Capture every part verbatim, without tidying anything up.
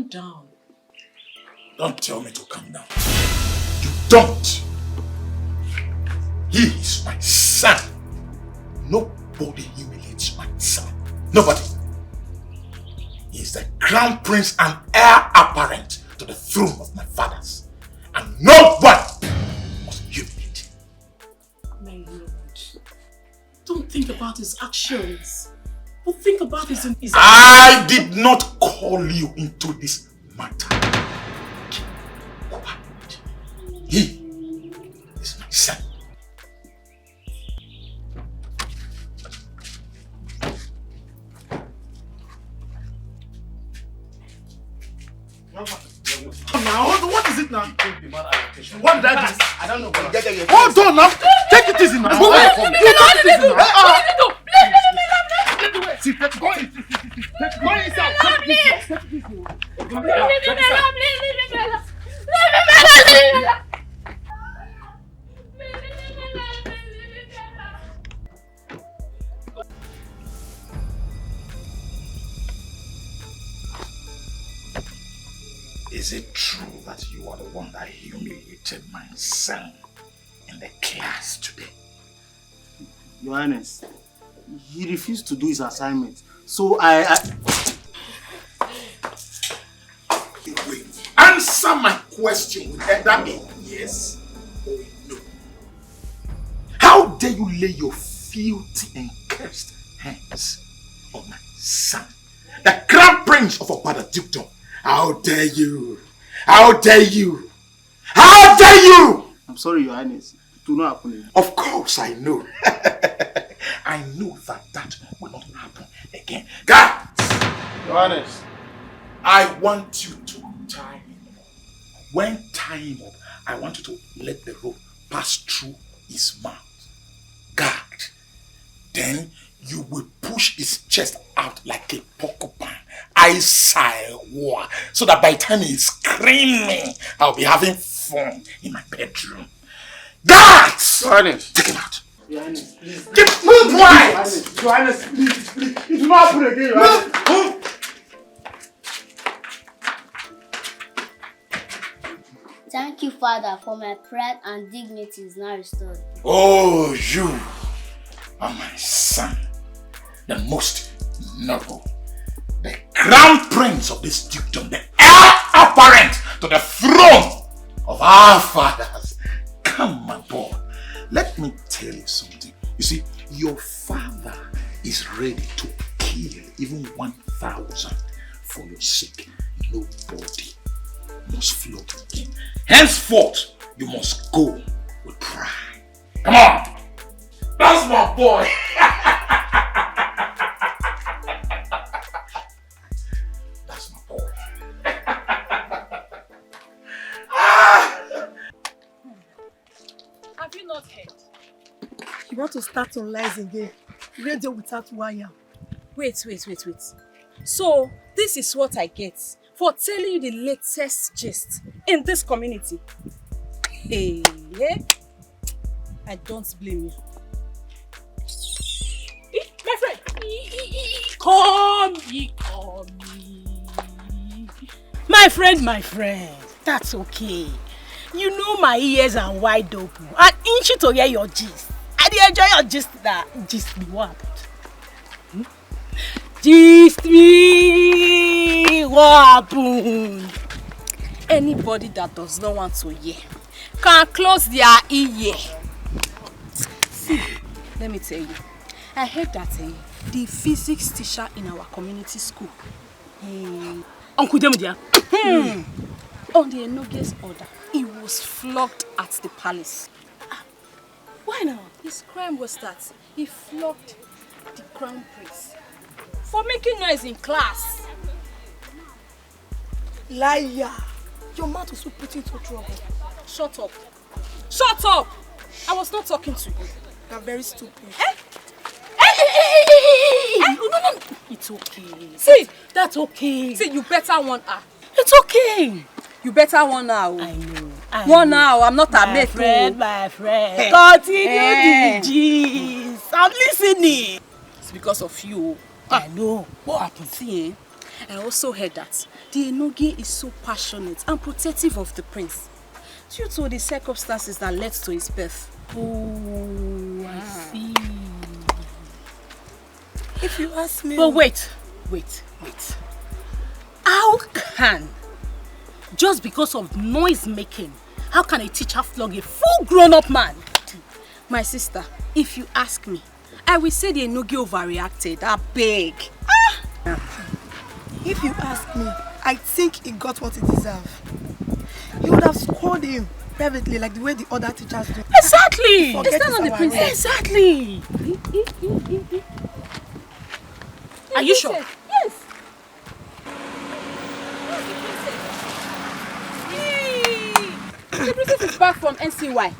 Down. Don't tell me to calm down. You don't. He is my son. Nobody humiliates my son. Nobody. He is the crown prince and heir apparent to the throne of my fathers. And no one must humiliate him. My lord, don't think about his actions, but think about his, his I did not call you into this matter. Keep quiet. He is my son. Now, what, what is it now? What did I do? I don't know, bro. Hold on now. Take it easy now. Hold on. You take it easy now. Ah. See, take it, go in. Go inside. Take it easy. Take it easy. Is it true that you are the one that humiliated my son in the class today? Your Highness, he refused to do his assignment. So I, I... Wait. Answer my question with either a yes or a no. How dare you lay your filthy and cursed hands on my son, the crown prince of Obada Dukedom? How dare you? How dare you? How dare you? I'm sorry, Your Highness. It will not happen again. Of course I know. I know that that will not happen again. Guards! Your Highness. I want you to tie him up. When tie him up, I want you to let the rope pass through his mouth. Guard, then you will push his chest out like a porcupine. I say, so that by the time he's screaming, I'll be having fun in my bedroom. Guards! Your Highness. Take him out. Your Highness, please. Keep, move, quiet! Your Highness, Your Highness, please, please. It will not happen again, Your Highness. Move, move. Thank you, Father, for my pride and dignity is now restored. Oh, you are my son, the most noble, the crown prince of this dukedom, the heir apparent to the throne of our fathers. Come, my boy, let me tell you something. You see, your father is ready to kill even one thousand for your sake. Nobody must flog you again. Henceforth, you must go with pride. Come on! That's my boy! That's my boy. Ah! Have you not heard? You want to start on lies again? Radio without wire. Wait, wait, wait, wait. So, this is what I get for telling you the latest gist in this community. Hey, yeah. I don't blame you. Eh, my friend. Come, ye come. My friend, my friend, that's okay. You know my ears are wide open. I'm itching to hear your gist. I dey enjoy your gist. That gist me, what happened? Hmm? Gist me, what happened? Anybody that does not want to hear can close their ear. See, let me tell you. I heard that, eh, the physics teacher in our community school, eh, Uncle Demudia, hmm, on the Enoge's order, he was flogged at the palace. Ah, why now? His crime was that he flogged the crown prince for making noise in class. Liar! Your mouth will soon put you into trouble. Shut up. Shut up! I was not talking to you. You're very stupid. Eh? Eh, eh, eh, eh, eh, eh, eh. Eh? No, no, no. It's okay. See, that's okay. See, you better warn her. It's okay. You better warn her o. I know. I know. Warn her o. I'm not her mate o. My friend, my friend. Eh. Continue the gist. I'm listening. It's because of you o. I know. What happened? See, eh? I also heard that the Enogie is so passionate and protective of the prince due to the circumstances that led to his birth. Oh, I see. If you ask me. But wait, wait, wait. How can, just because of noise making, how can a teacher flog a full grown-up man? My sister, if you ask me, I will say the Enogie overreacted. I beg. Ah! If you ask me, I think he got what he deserved. You would have scolded him privately like the way the other teachers do. Exactly. Forget it's not the princess. Exactly. Are you sure? Yes. The princess is back from N C Y.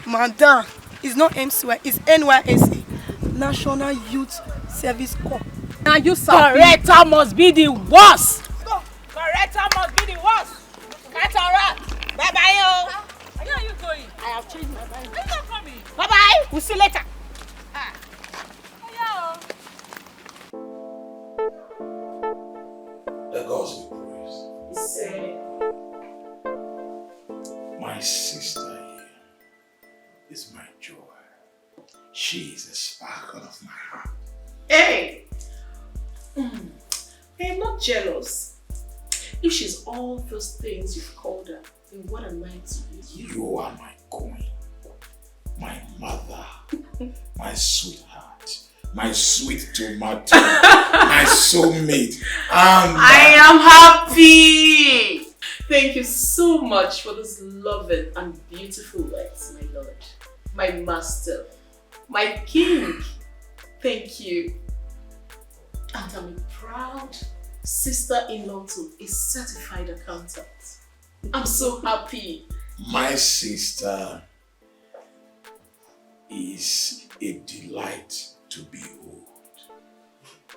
Madam, it's not M C Y, it's N Y S C, National Youth Service Corps. Now you corrector must be the worst. Corrector must be the worst. Cut her out. Bye bye, oh. Where are you going? I have changed my mind. Are you not coming? Bye bye. We'll see you later. Ah. Oya o. The gods be praised. Sir. My sister here is my joy. She is the sparkle of my heart. Hey! Mm. I am not jealous. If she's all those things you've called her, then what am I to you? You are my queen, my mother, my sweetheart, my sweet tomato, my soulmate, and I am happy. Thank you so much for those loving and beautiful words, my lord, my master, my king. Thank you. And I'm a proud sister-in-law to a certified accountant. I'm so happy. My sister is a delight to behold.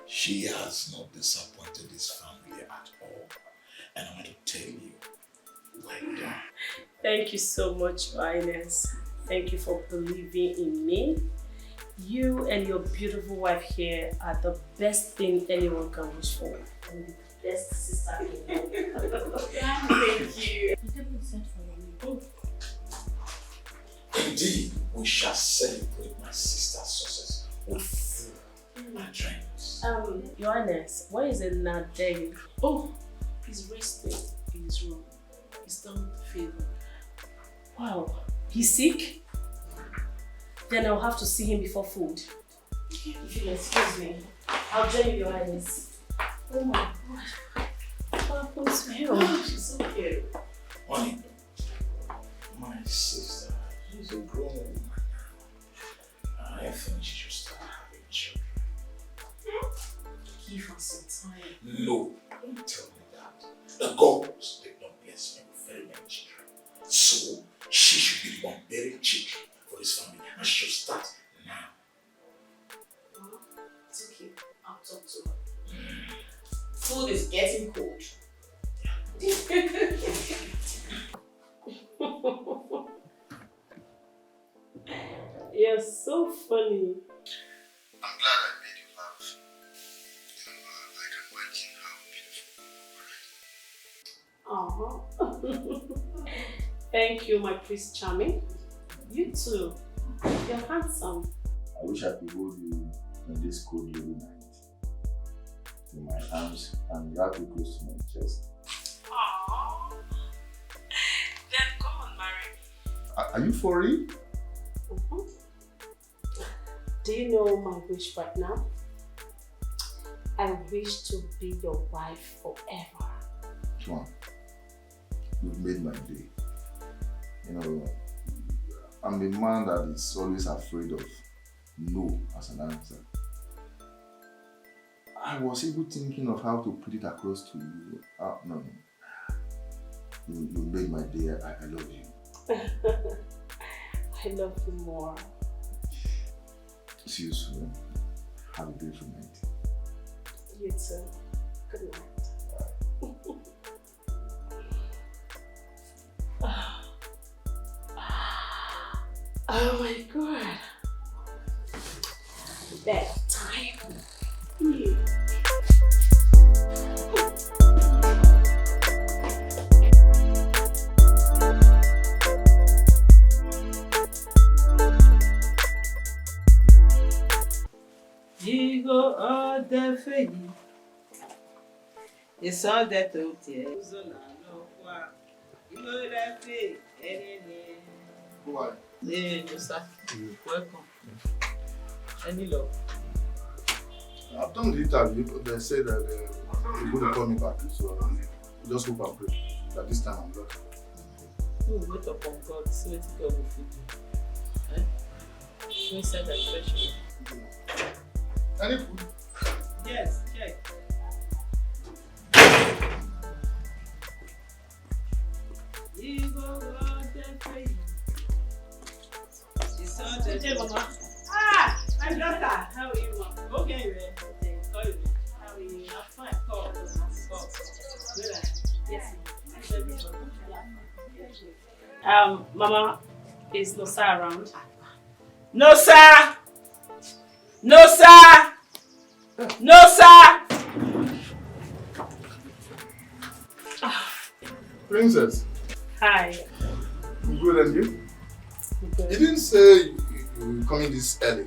She has not disappointed this family at all. And I want to tell you, well done. Thank you so much, Your Highness. Thank you for believing in me. You and your beautiful wife here are the best thing anyone can wish for. And the best sister in the world. Thank you. The table is set for your meal. Indeed, we shall celebrate my sister's success with food and drinks. Um, Your Highness, where is Enadeng? Oh, he's resting in his room. He's down with fever. Wow, he's sick? Then I'll have to see him before food. If you'll excuse me, I'll join you, Your Highness. Oh my God. What happened to him? It's okay. Honey, my sister, she's a grown woman now. I think she should start having children. Give her some time. No, don't tell me that. The gods did not bless me with very many children. So, she should be the one bearing children for this family. And she should start now. It's okay. I'll talk to her. Food is getting cold. You're so funny. I'm glad I made you laugh. You know, I can imagine how beautiful you are. Aw. Thank you, my Prince Charming. You too. You're handsome. I wish I could hold you on this cold, lonely night in my arms and wrap you close to my chest. Aw. Then come on, marry me. Are, are you for real? Mm-hmm. Do you know my wish right now? I wish to be your wife forever. Come on. You've made my day. You know, I'm a man that is always afraid of no as an answer. I was even thinking of how to put it across to you. Ah, no, no. You, you made my day. I, I love you. I love you more. See you soon. Have a beautiful night. You too. Good night. Oh my God. That time. Hmm. Fei. Esọdẹ to tiẹ. Uzola nọ kua. Ino rẹ fe ẹrẹrẹ. Who are you? Eh, no, sir. Welcome. Any luck? I've done the interview, but they said that uh, they wouldn't call me back. So um, we just hope and pray that this time I'm lucky. We will wait upon God, see what God will fit do. Eh? Go inside and fetch me. Any food? Yes, check. Good day, Mama. Ah, my daughter. How are you, ma? Okay, man. Thanks. How are you? How are you? I'm fine. Come, come. Good. Yes, ma. Um, Mama, is Nosa around? No, sir. No, sir. No, sir. Princess. Hi. I'm good, and you? Good. You didn't say you, you were coming this early.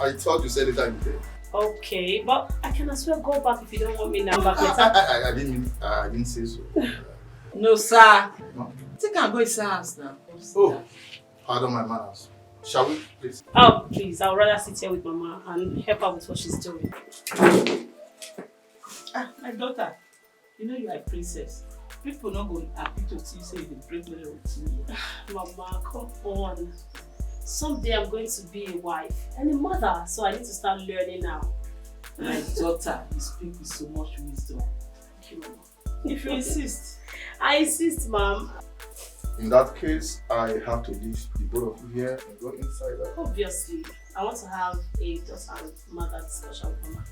I thought you said it time there. Okay, but I can as well go back if you don't want me now. Back I, later. I, I, I didn't mean, I didn't say so. No, sir. No? Take and go inside house now. Oh, pardon my manners. Shall we, please? Oh, please, I would rather sit here with Mama and help her with what she's doing. Ah, my daughter, you know you are a princess. People not going happy to see you say you dey break bread with me. Mama, come on. Someday I'm going to be a wife and a mother, so I need to start learning now. My daughter, you speak with so much wisdom. Thank you, Mama. If you insist. I insist, ma'am. In that case, I have to leave the both of you here and go inside. Obviously, I want to have a daughter and mother discussion with Mama.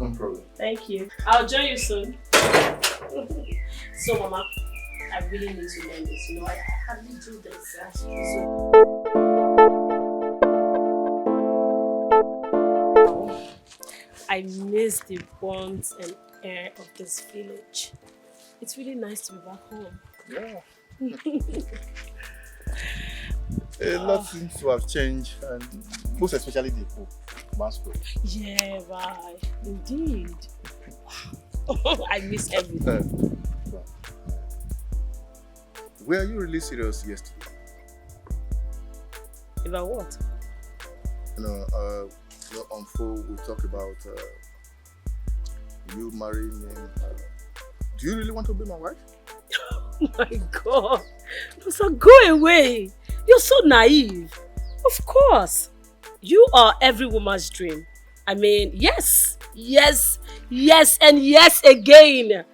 No problem. Thank you. I'll join you soon. So, Mama, I really need to learn this. You know, I, I hardly do this. So, I miss the warmth and air of this village. It's really nice to be back home. Yeah. A lot seems to have changed, and most especially the Ekpo Masquerade. Yeah, right. Indeed. I miss everything. Uh, were you really serious yesterday? About what? You know, uh, you know, on phone we talk about uh, you marrying me. Uh, do you really want to be my wife? Oh my God. Nosa, go away. You're so naive. Of course. You are every woman's dream. I mean, yes, yes, yes, and yes again.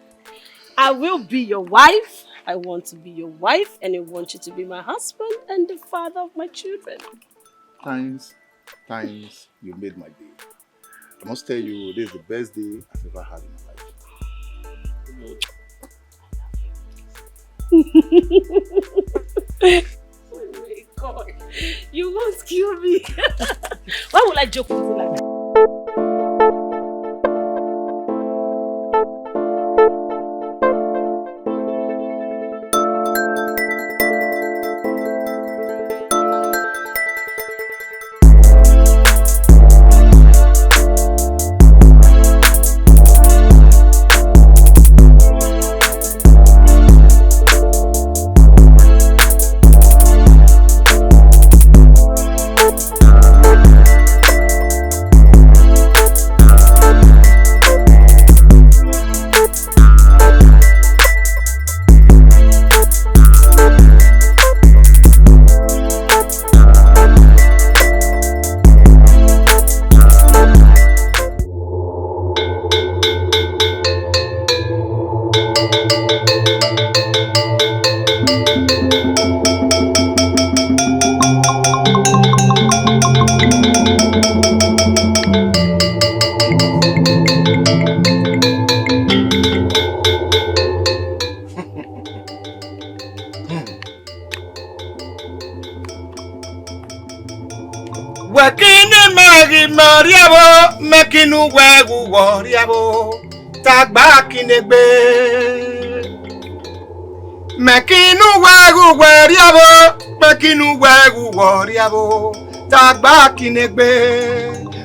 I will be your wife. I want to be your wife, and I want you to be my husband and the father of my children. Thanks, thanmes, you made my day. I must tell you, this is the best day I've ever had in my life. Oh my God. You won't kill me. Why would I joke with you like that? Wẹ kine mẹ ghi ma rriavbo, mẹ kinu wẹ ghu wọ rriavbo, tagba kinegbe. Mẹ kinu wẹ ghu wẹ rriavbo, mẹ kinu wẹ ghu wọ rriavbo, tagba kinegbe.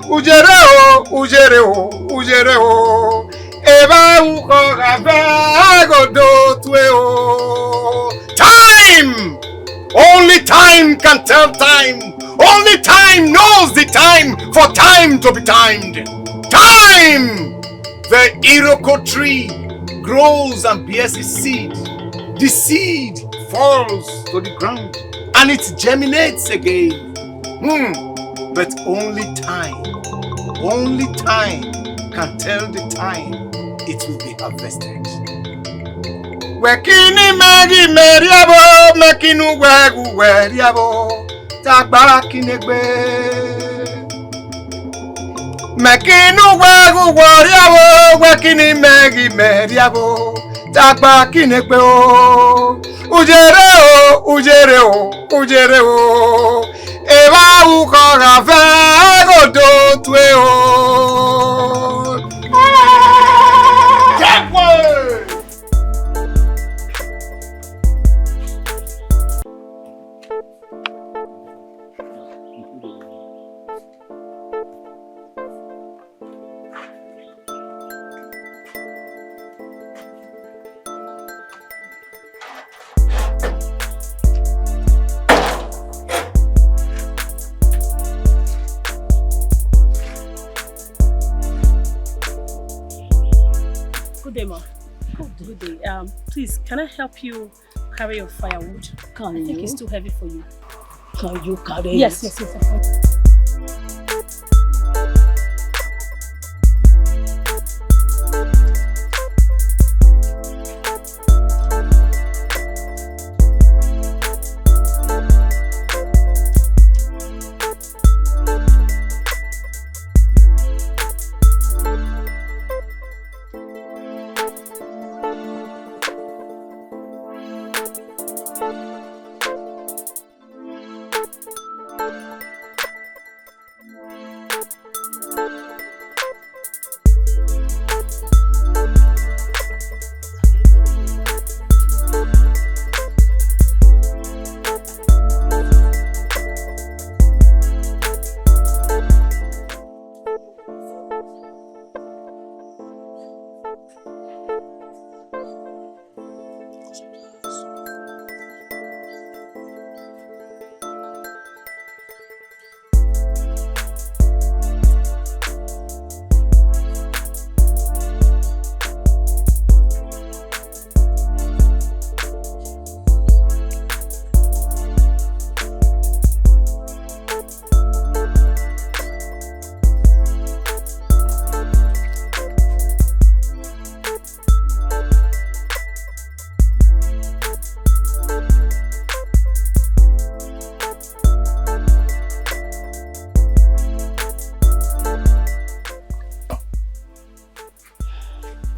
Ujere o, ujere o, ujere o. Evba ukhọ gha vẹ, ẹgodo tue o. Time! Only time can tell time. Only time knows the time for time to be timed. Time! The iroko tree grows and bears its seed. The seed falls to the ground and it germinates again. Hmm. But only time, only time can tell the time it will be harvested. Wẹ kini mẹ ghi mẹ rriọvbo, mẹ kinu wẹ ghi wẹ rriọvbo, te a gba kine egbe. Mẹ kinu wẹ ghi wẹ rriọvbo, wẹ kini mẹ ghi mẹ rriọvbo, te a gba kine egbe o. Ujere o, ujere o, ujere o. Evba ukhọ gha vẹ, ẹgodo tue o. Good day, ma. Good day. Good day. Um, please, can I help you carry your firewood? Can I think it's you? Too heavy for you. Can you carry it? Yes, yes, yes, of course.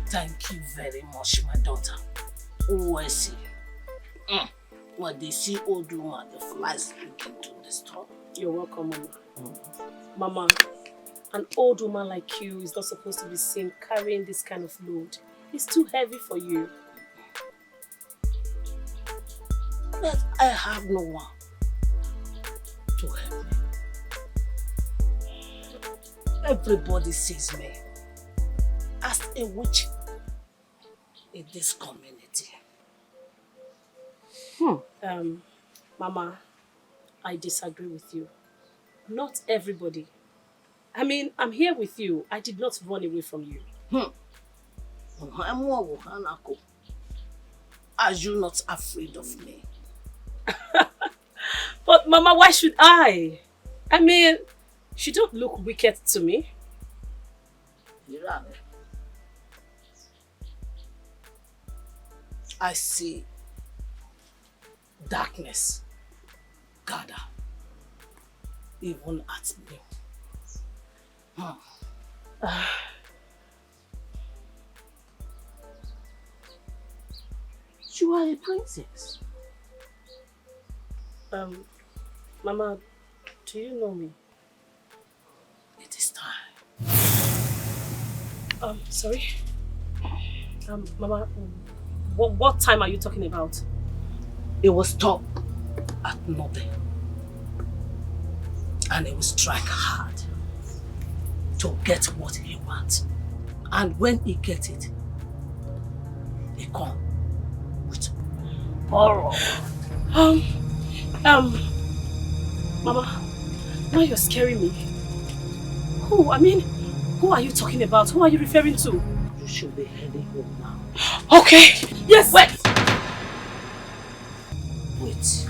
Thank you very much, my daughter. Uwẹ si. Mm. When they see old woman, the flies begin to disturb. You're welcome, Mama. Mm. Mama, an old woman like you is not supposed to be seen carrying this kind of load. It's too heavy for you. But I have no one to help me. Everybody sees me as a witch in this community. Hmm. Um, Mama, I disagree with you. Not everybody. I mean, I'm here with you. I did not run away from you. Hmm. Are you not afraid of me? But Mama, why should I? I mean, she don't look wicked to me. I see darkness gather even at me. Hmm. You are a princess. Um, Mama, do you know me? It is time. Um, sorry. Um, Mama, what, what time are you talking about? It will stop at nothing. And it will strike hard. to get what he wants. And when he gets it, he come with horror. Um, um, Mama, now you're scaring me. Who? I mean, who are you talking about? Who are you referring to? You should be heading home now. Okay. Yes. Wait. Wait.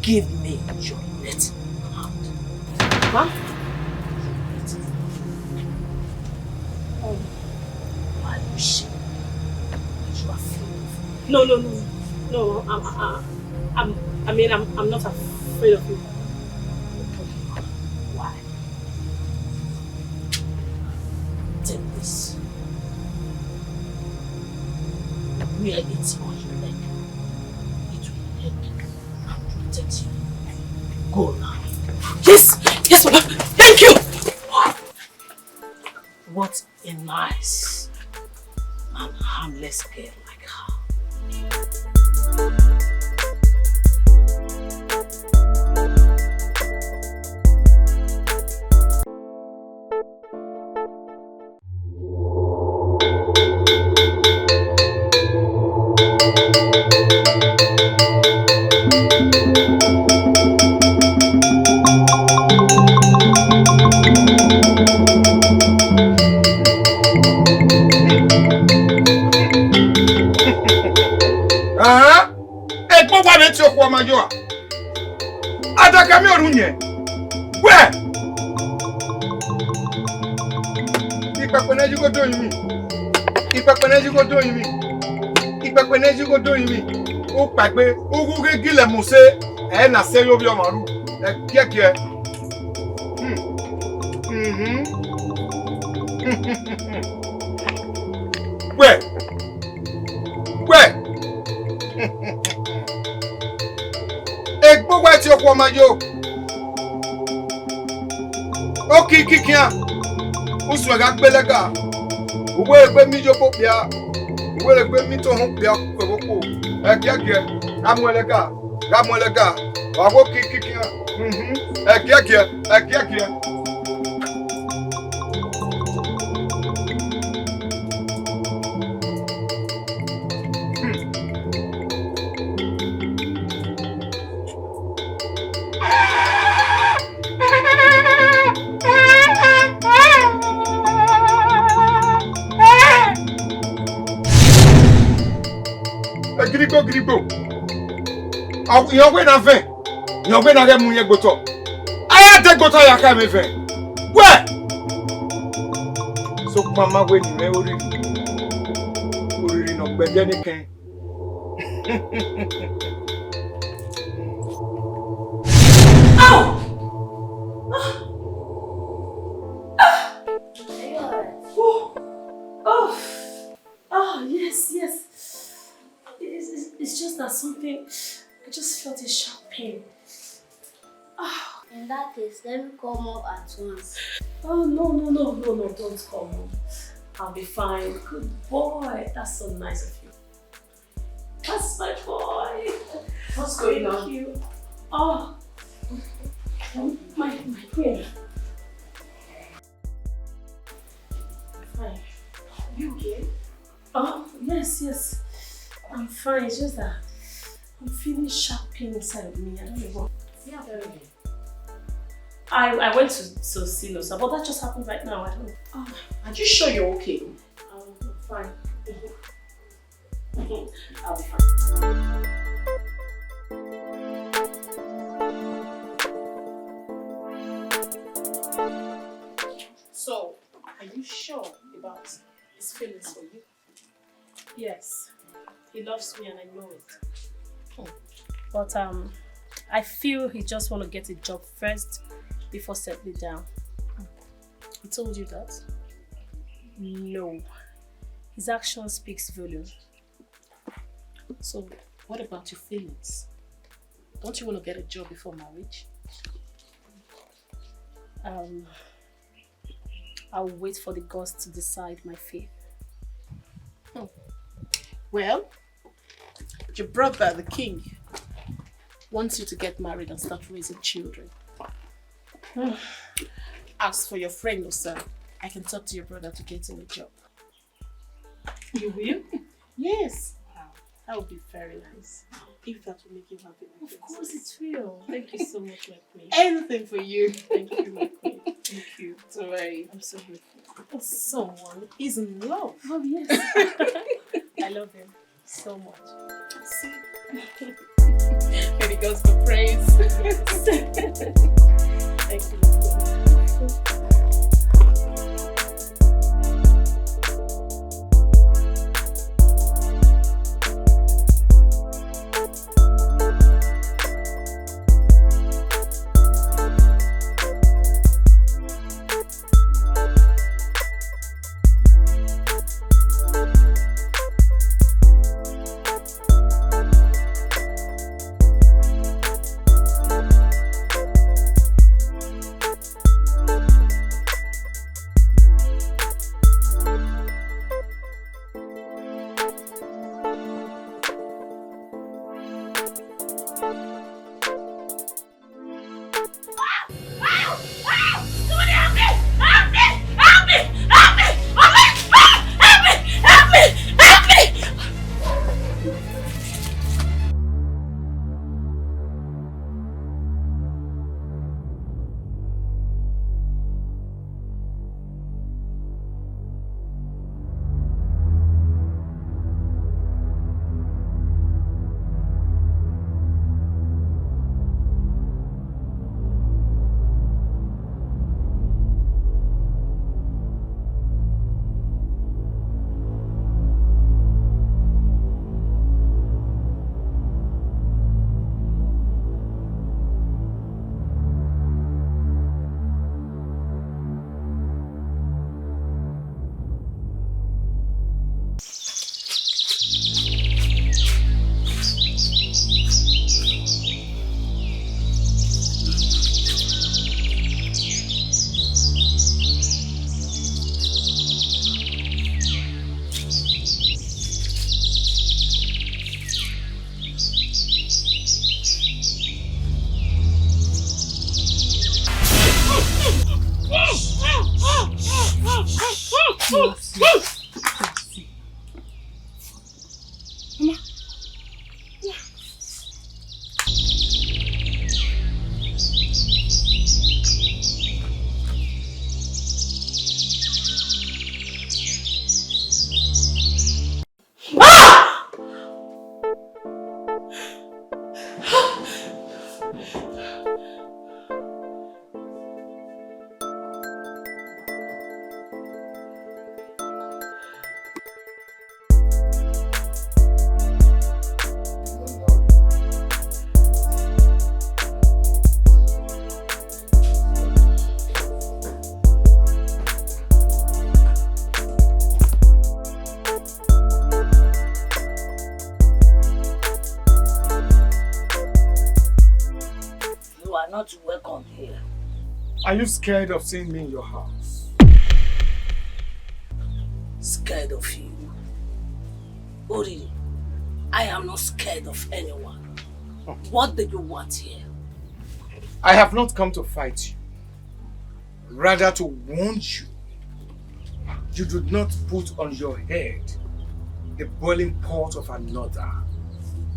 Give me your left hand. Huh? Your left hand. Oh, are you sure you are free? No, no, no, no. I'm, I'm, I'm, I mean, I'm, I'm not afraid of you. Why? Take this. Wear it on your leg. It will help you and protect you. Go now. Yes, yes, Mama. Thank you. What a nice and harmless girl like her. Ẹn? Egbọn wa vbe tie okhuo ma yọ a? Adakami orhu yẹn. Wẹ! Ikpẹkpẹ ne ẹ yi igho do yin mwi. Ikpẹkpẹ ne ẹ yi igho do yin mwi. Ikpẹkpẹ ne ẹ yi igho do yin mwi. Ukpagbe, ughughe gilẹ mu se, ẹ na sẹ ye ovbi ọmwa ru. Ẹgiẹgiẹ. Hmm. Mhm. Wẹ! Wẹ! Egbe uwa tie okhuo ma yo. Oki kikian, usun ẹre gha gbe lẹga. Uwẹ egbe mi yo bo kpia, uwẹ egbe mi to họn kpia kevbe okhuo. Ẹgiẹgiẹ, gha muẹn lẹga, gha muẹn lẹga. Wa wo ki kikian. Mhm. Ẹgiẹgiẹ, ẹgiẹgiẹ. Girigbo, girigbo. Ọ, irẹn wẹ na vẹn, irẹn wẹ na ghẹ mu irẹn gbe otọ. A ya de gbe otọ ya kha ẹmwẹ vẹn. Wẹ! Sokpan ma wẹ ne imẹ oriri, oriri ne ọ gbẹdẹ nẹkẹn. Ow! Ah! Ah! Ah! Are you alright? Oh! Oh! Ah, yes, yes. It's, it's, it's just that something, I just felt a sharp pain. Ah. In that case, let me call mom at once. Oh, no, no, no, no, no, don't call mom. I'll be fine. Good boy. That's so nice of you. That's my boy. What's going on? Thank you. Oh, my, my queen. Fine. You okay? Oh, yes, yes. I'm fine. It's just that I'm feeling sharp pain inside of me. I don't know what. Yeah, very good. I, I went to, to see Nosa, but that just happened right now. I don't know. Oh, are you sure you're okay? Um, I'm fine. I'll be fine. So, are you sure about his feelings for you? Yes, he loves me and I know it. Hmm. But um, I feel he just want to get a job first before settling down. He told you that? No. His action speaks volume. So, what about your feelings? Don't you want to get a job before marriage? Um, I will wait for the gods to decide my fate. Hmm. Well, your brother, the king, wants you to get married and start raising children. As for your friend, no, sir, I can talk to your brother to get him a job. You will? Yes. Wow. That would be very nice. If that will make you happy, my princess. Of course it will. Thank you so much, my queen. Anything for you. Thank you, my queen. Thank you. It's all right. I'm so grateful. Someone is in love. Oh, yes. I love him so much. See? May the gods be praised. Thank you, my queen. You are not welcome here. Are you scared of seeing me in your house? Scared of you? Oriri, I am not scared of anyone. What do you want here? I have not come to fight you, rather to warn you. You do not put on your head the boiling pot of another,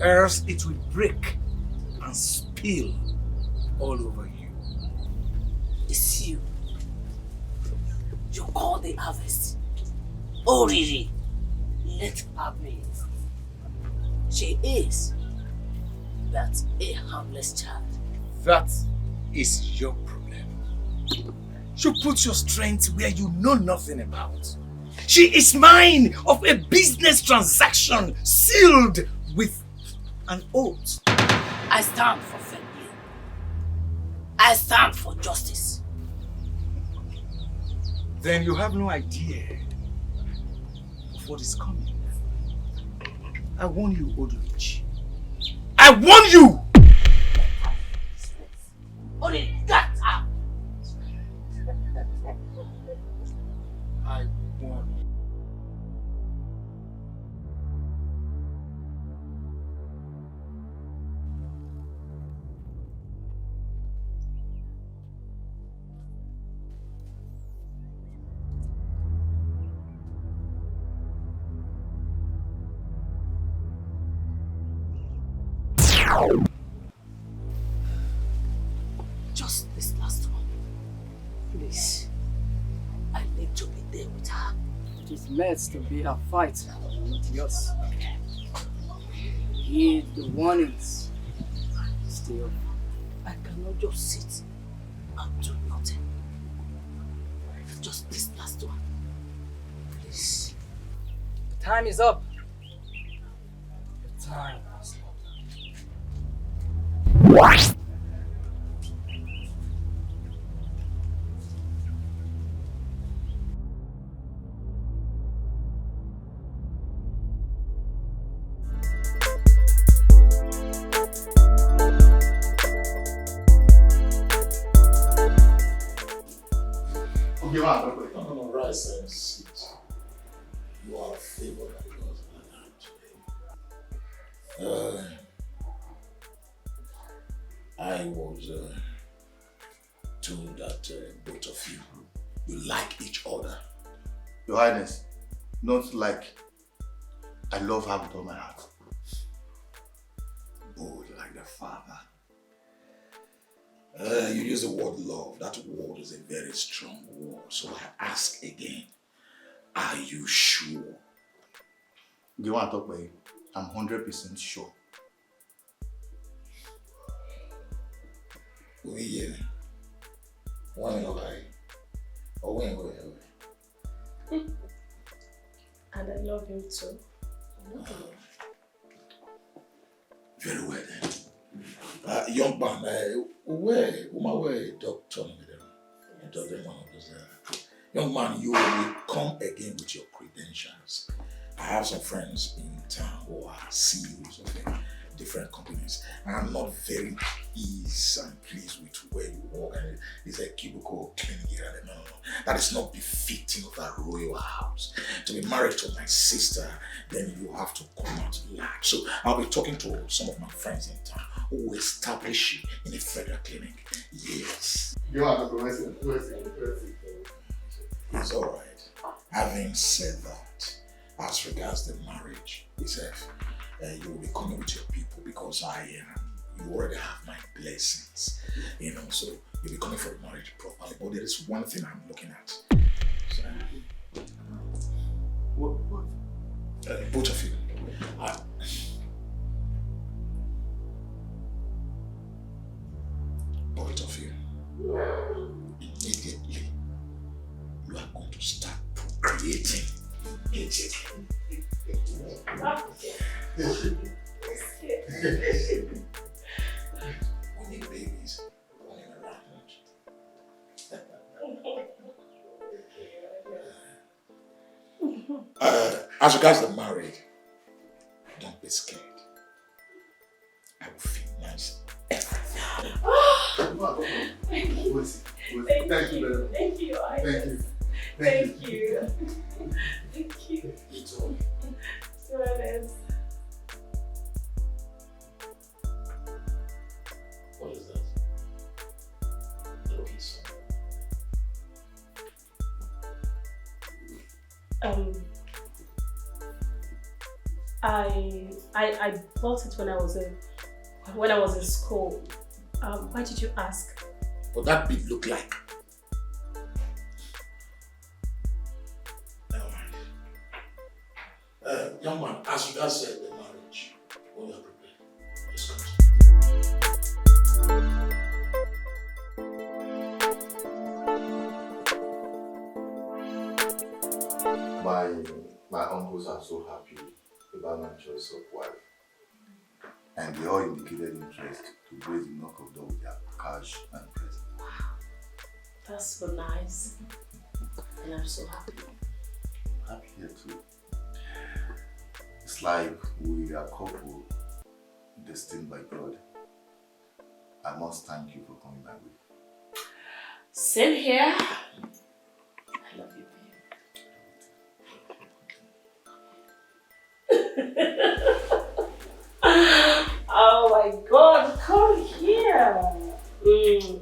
else it will break and spill all over you. It's you. You call the harvest. Oriri, let her be. She is but a harmless child. That is your problem. You put your strength where you know nothing about. She is mine of a business transaction sealed with an oath. I stand for fair play. I stand for justice. Then you have no idea of what is coming. I warn you, Old Witch. I warn you! Only that. Just this last one. Please. I need to be there with her. It is meant to be a fight, not yours. Heed the warnings. Still, I cannot just sit and do nothing. Just this last one. Please. The time is up. The time is up. Okay, man, okay. Come on, rise and sit. You are favored by God and I today. Uh, I was uh, told that uh, both of you, you like each other. Your Highness, not like. I love her with all my heart. Bold like the father. Uh, you use the word love. That word is a very strong word. So I ask again, are you sure? The one I talk about, I'm hundred percent sure. Uwẹ ye, wẹ nọ gha re, ọ wẹ nọ gha re. And I love him too. I love him. Very well then. Uh, young man, uh, where, where doctor? Doctor, one of those, uh, Young man, you will come again with your credentials. I have some friends in town who are C E Os of uh, different companies. And I'm not very easy and pleased with where you work. And it's a cubicle clinic here. No, no, no. That is not befitting of that royal house. To be married to my sister, then you have to come out large. So I'll be talking to some of my friends in town who will establish you in a federal clinic. Yes. You are the person. Person, person. It's all right. Having said that, as regards the marriage itself, uh, you will be coming with your people because I um, you already have my blessings, you know. So you'll be coming for the marriage properly. But there is one thing I'm looking at. So, what? What? Uh, both of you. I, Both of you, immediately, you are going to start procreating immediately. We need babies running around. Uh, as regards the married, don't be scared. I will finance everything. Thank you. Thank you very much. Thank you, Your Highness. Thank you. Thank you. Thank you. Thank you. It's all. So, Ernest. What is that? Look, it's Um, I, I, I bought it when I was in, when I was in school. Um, why did you ask? What that bead look like? Never mind. Uh, young man, as you guys said, the marriage, when you are prepared, just come. My, my uncles are so happy about my choice of wife, and they all indicated interest to grace the knock of door with their cash and present. That's so nice. And I'm so happy. Happy here too. It's like we are a couple destined by God. I must thank you for coming my way. Same here. I love you, babe. Oh my God, come here. Mm.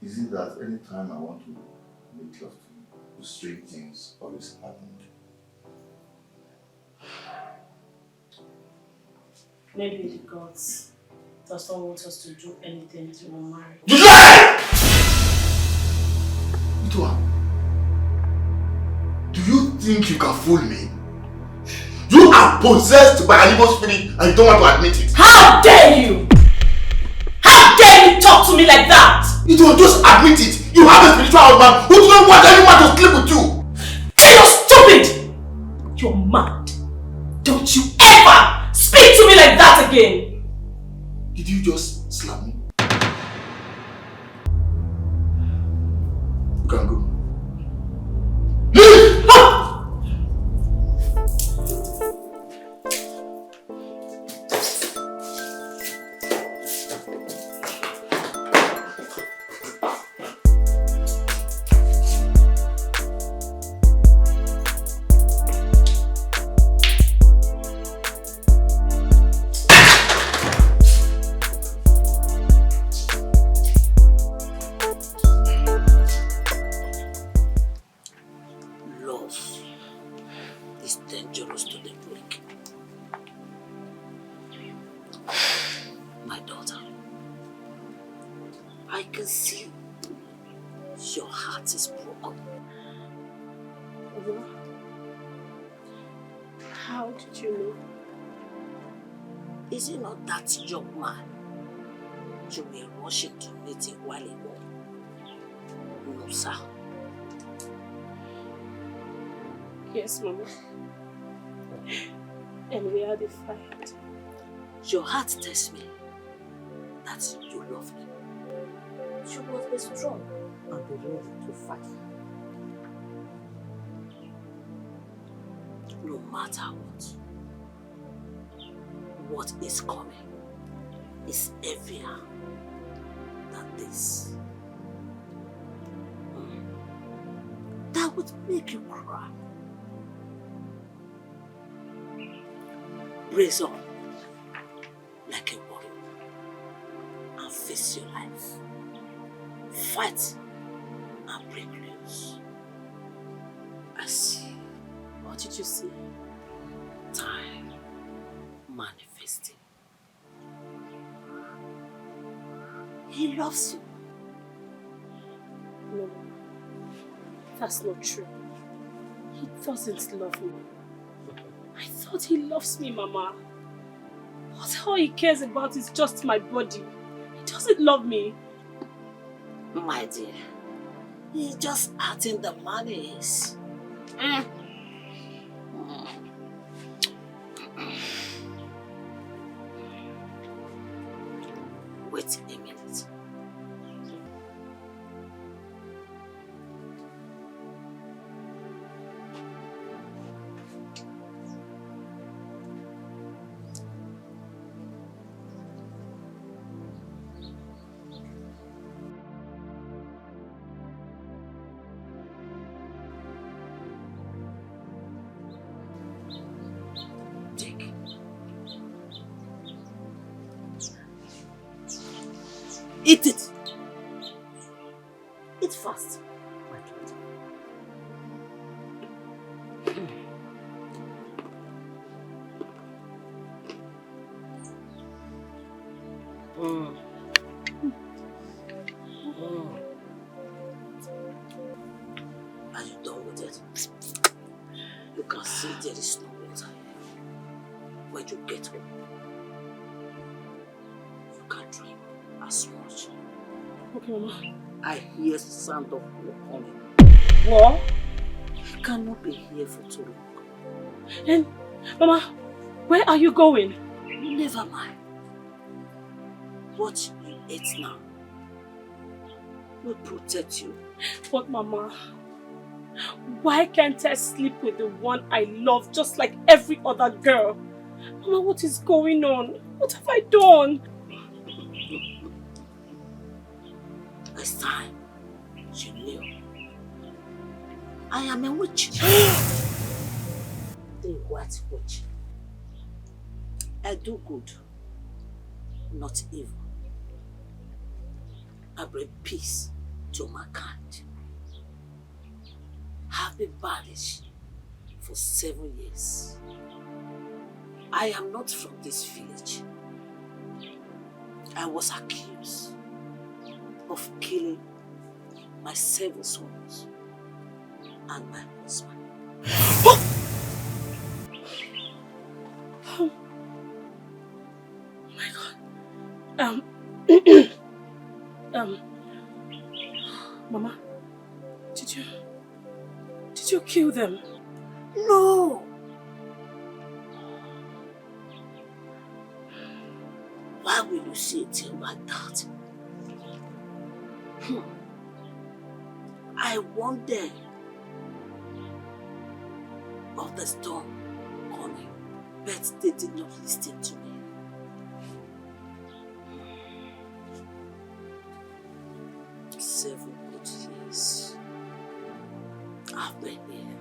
Is it that anytime I want to make love to you, strange things always happen? Maybe the gods just don't want us to do anything till we're married. You lie! Itoa, do you think you can fool me? You are possessed by an evil spirit and you don't want to admit it. How dare you? How dare you talk to me like that? Itoa, just admit it. You have a spiritual husband who doesn't want any man to sleep with you. Are you stupid? You're mad. Don't you ever speak to me like that again. Did you just slap me? You can go. Leave! Ah! Love is dangerous to the weak. My daughter, I can see your heart is broken. Mama, how did you know? Is it not that young man you were rushing to meet a while ago? No, sir. Yes, Mama. And we had a fight. Your heart tells me that you love me. You must be strong and be ready to fight. No matter what, what is coming is heavier than this. Mm. That would make you cry. Brace up like a warrior and face your life. Fight and break rules. I see. What did you see? Time manifesting. He loves you. No, that's not true. He doesn't love me. I thought he loves me, Mama. But all he cares about is just my body. He doesn't love me. My dear, he's just acting the man he is. Mm. Mm. Wait a minute. Take. Eat it. Eat fast, my daughter. Mm. Mm. Are you done with it? You can see there is no water here. When you get home, you can drink as much. Okay, Mama. I hear sound of war coming. What? I cannot be here for too long. And, Mama, where are you going? Never mind. What you ate now will protect you. But Mama, why can't I sleep with the one I love just like every other girl? Mama, what is going on? What have I done? It's time you knew. I am a witch. The white witch. I do good, not evil. I bring peace to my kind. I've been banished for seven years. I am not from this village. I was accused of killing my seven sons and my husband. Oh my God. Um, um, Mama, did you, did you kill them? No. Why will you say a thing like that? Hmm. I warned them of the storm coming, but they did not listen to me. Seven good years I've been here.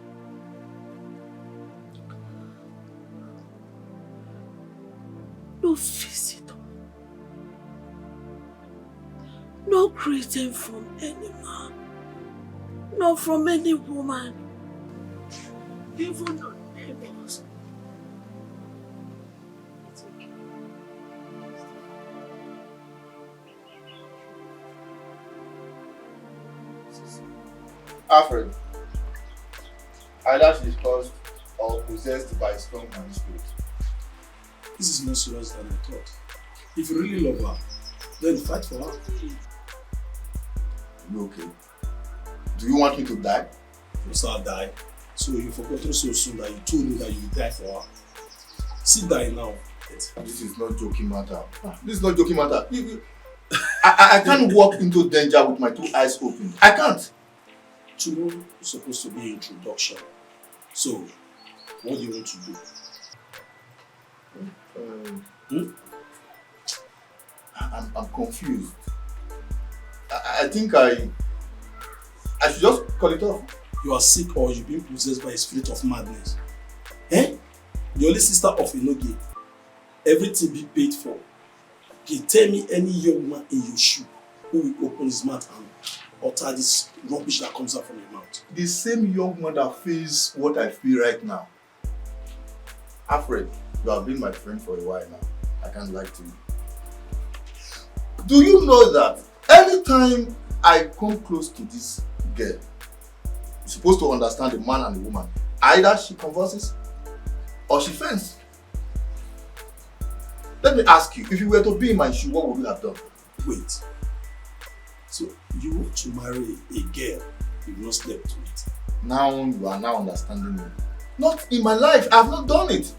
No visitor. No greeting from any man. Not from any woman. Even the neighbors. It's okay. Alfred, either she's cursed or possessed by a strong man spirit. This is more serious than I thought. If you really love her, then fight for her. You okay? Do you want me to die? You shall die. So you forgotten so soon that you told me that you will die for her. Sit down now. This is not joking matter. This is not joking matter. You, you, I, I, I can't walk into danger with my two eyes open. I can't. Tomorrow is supposed to be introduction. So, what do you want to do? Um, Hmm? I, I'm, I'm confused. I, I think I, I should just call it off. You are sick or you've been possessed by a spirit of madness. Eh? The only sister of Enogie. Everything be paid for. Okay, tell me any young man in your shoe who will open his mouth and utter this rubbish that comes out from your mouth. The same young man that feels what I feel right now. Alfred, you have been my friend for a while now. I can't lie to you. Do you know that anytime I come close to this girl, you're supposed to understand a man and a woman. Either she converses or she faints. Let me ask you, if you were to be in my shoe, what would you have done? Wait. So, you want to marry a girl you've not slept with? Now you are now understanding me. Not in my life, I have not done it.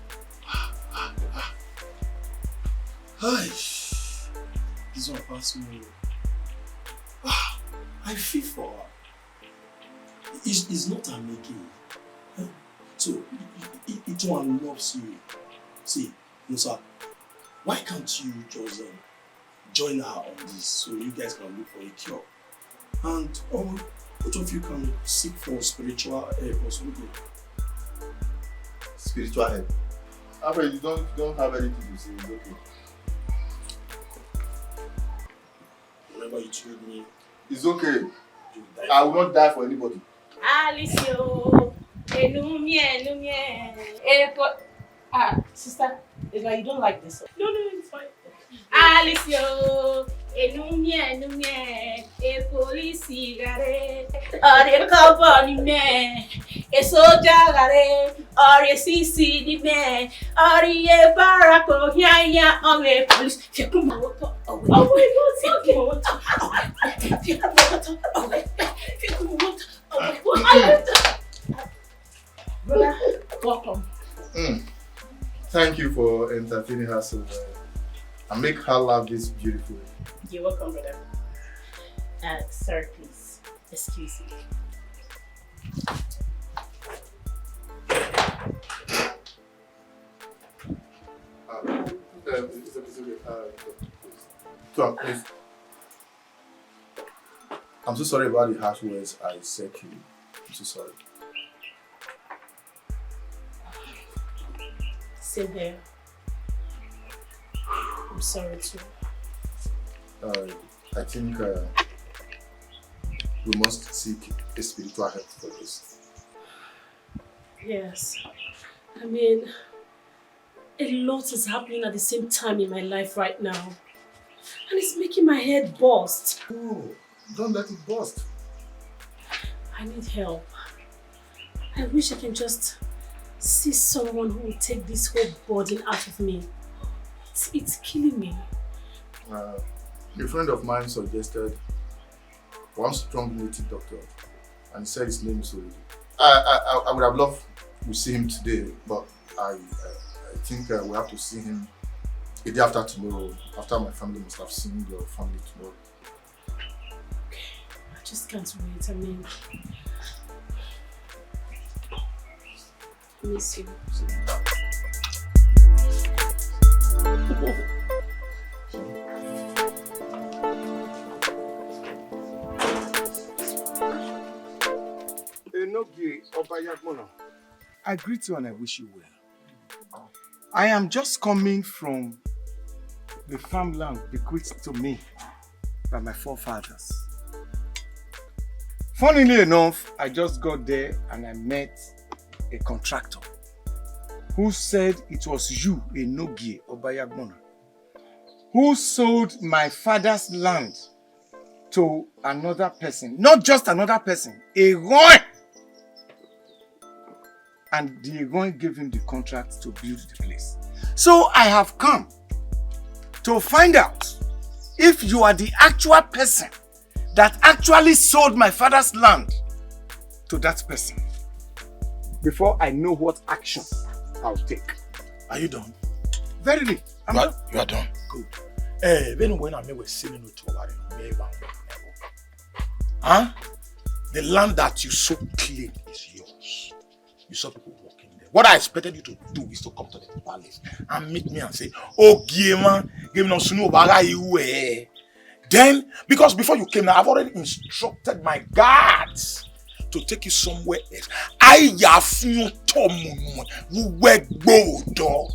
Hi. This one pass me. Ah, I feel for her. It's, it's not her making. Eh? So, it, it, it one loves you. See, Musa, why can't you just um, join her on this so you guys can look for a cure? And or both of you can seek for spiritual help or something. Spiritual help. Alfred, you don't, you don't have anything to say. It's okay. Remember you told me. It's okay. You die. I will not die for anybody. Alice, oh, enumie, enumie. Eh, but, ah, sister, it's like you don't like this. No, no, it's fine. Alice, oh, enumie, enumie. E police gare. Ọre kọbọ ni mẹ. E soja gare. Ọre sisi ni mẹ. Ọre e barako hian hian ọmọ e police. Fi ẹkún mọ wọ tọ ọwẹ. Ọwẹ yóò ti ẹkún mọ wọ tọ ọwẹ. Fi ẹkún mọ wọ tọ ọwẹ. Fi ẹkún mọ wọ tọ ọwẹ. Brother, welcome. Mm. Thank you for entertaining her so well. And make her laugh this beautiful. You're welcome, brother. Uh, sir, please. Excuse me. Ah, um, it's, it's okay. Uh, so, please. I'm so sorry about the harsh words I said to you. I'm so sorry. Same here. I'm sorry too. Uh, I think uh, we must seek a spiritual help for this. Yes. I mean, a lot is happening at the same time in my life right now. And it's making my head burst. Oh, don't let it burst. I need help. I wish I can just see someone who will take this whole burden out of me. It's, it's killing me. Uh, a friend of mine suggested one strong native doctor, and he said his name is Oriri. I, I, I, I would have loved to see him today, but I, I, I think uh, we have to see him the day after tomorrow, after my family must have seen your family tomorrow. Okay, I just can't wait. I mean, I miss you. Enogie Ọbayagbọnna. I greet you and I wish you well. I am just coming from the farmland bequeathed to me by my forefathers. Funnily enough, I just got there and I met a contractor who said it was you, Enogie Ọbayagbọnna, who sold my father's land to another person. Not just another person, a Eghọn. And the Eghọn gave him the contract to build the place. So I have come to find out if you are the actual person that actually sold my father's land to that person before I know what action I'll take. Are you done? Verily, I'm You are, done. You are done. Good. Eh, vbene uwẹ na miẹn wẹ sẹ nene otọ ọvbare ne ọ miẹn evba. Huh? The land that you so claim is yours. You saw people walking there. What I expected you to do is to come to the palace and meet me and say, "Ogiemwa, give me no sunu obara iwe." Then, because before you came now, I've already instructed my guards to take you somewhere else. I ya fion tomu, we go door.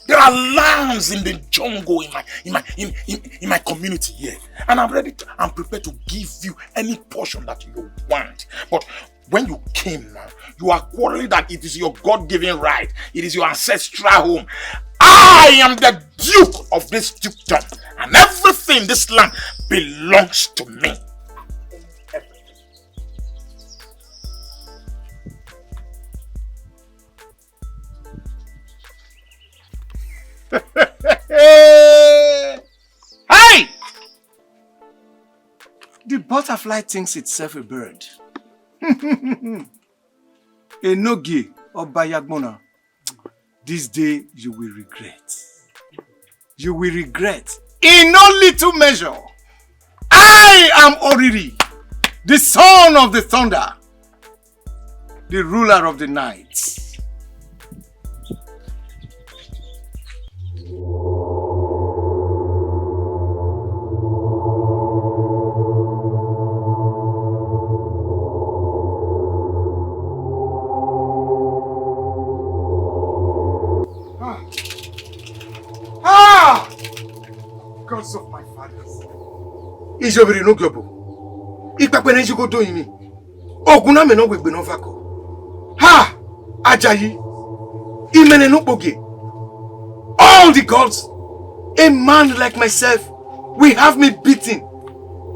There are lands in the jungle in my in my in, in, in my community here. And I'm ready to, I'm prepared to give you any portion that you want. But when you came now, you are quarreling that it is your God-given right. It is your ancestral home. I am the Duke of this dukedom, and everything in this land belongs to me. Hey! The butterfly thinks itself a bird. Enogie Ọbayagbọnna, this day you will regret. You will regret in no little measure. I am Oriri, the son of the thunder, the ruler of the night. Ah! Ah! Gods of my fathers. Iyobiri ne u gie obọ. Ikpẹkpẹ ne ẹ i ye igho do yin emwi. Ogun na mẹ ne ọ wegbe ne ọ va kọ. Ha! Ajayi, imẹ ne ukpogie. All the gods, a man like myself, will have me beaten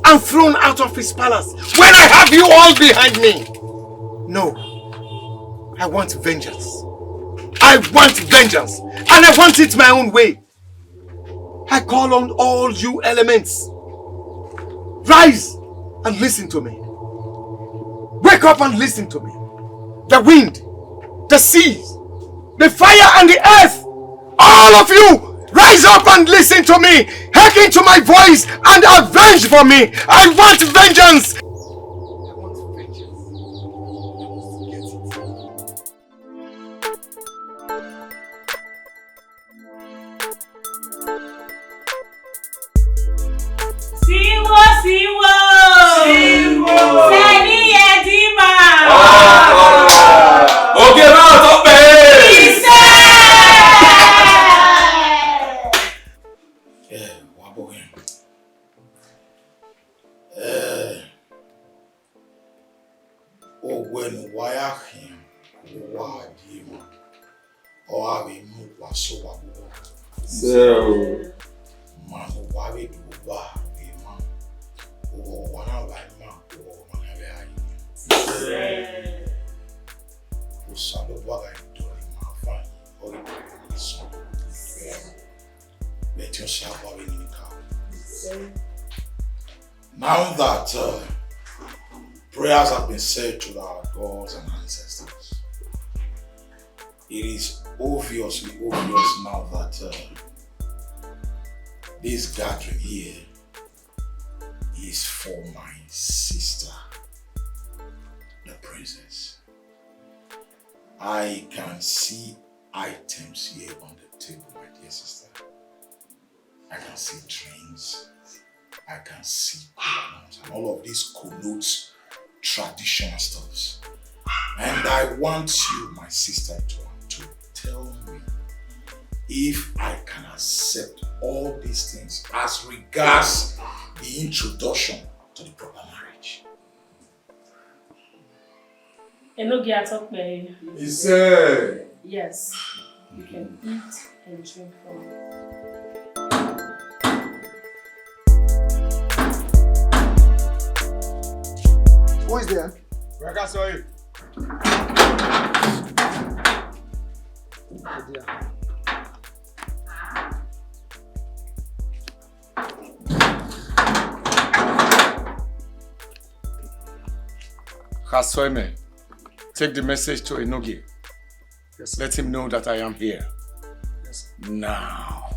and thrown out of his palace when I have you all behind me. No, I want vengeance. I want vengeance, and I want it my own way. I call on all you elements. Rise and listen to me. Wake up and listen to me. The wind, the seas, the fire and the earth, all of you, rise up and listen to me. Hearken to my voice and avenge for me. I want vengeance. I want vengeance. I must get it. Siwo, siwo. Siwo. Sẹni yẹ di ma. Oge náà tó pé. Iṣẹ́. Ẹ wá bọ̀ yẹn. Ẹ. Owẹ ne uwa ya khian, uwa die emwa, ọ gha vbe mu uwa sẹ owa vbe obọ. Sẹ o. Ma ne uwa vbe do uwa vbe emwa, oghọghọ uwa na vba ima, oghọghọ ma na vbe a yi. Osanobua gha dọlọ ima fan, ọ ghi dọlọ ima sọn. Vbe ẹtin Osanobua vbe nene ka. Now that uh, prayers have been said to our gods and ancestors, it is obviously obvious now that uh, this gathering here is for my sister, the princess. I can see items here on the table, my dear sister. I can see drinks. I can see kola nuts. And all of this connotes traditional stuffs. And I want you, my sister, to, to tell me if I can accept all these things as regards the introduction to the proper marriage. Enogie Atokpeye. He said, yes. You can eat and drink from it. Who is there? Brother, sorry. Oh, dear. Khasoeme, take the message to Enogie. Yes, sir. Let him know that I am here. Yes, sir. Now.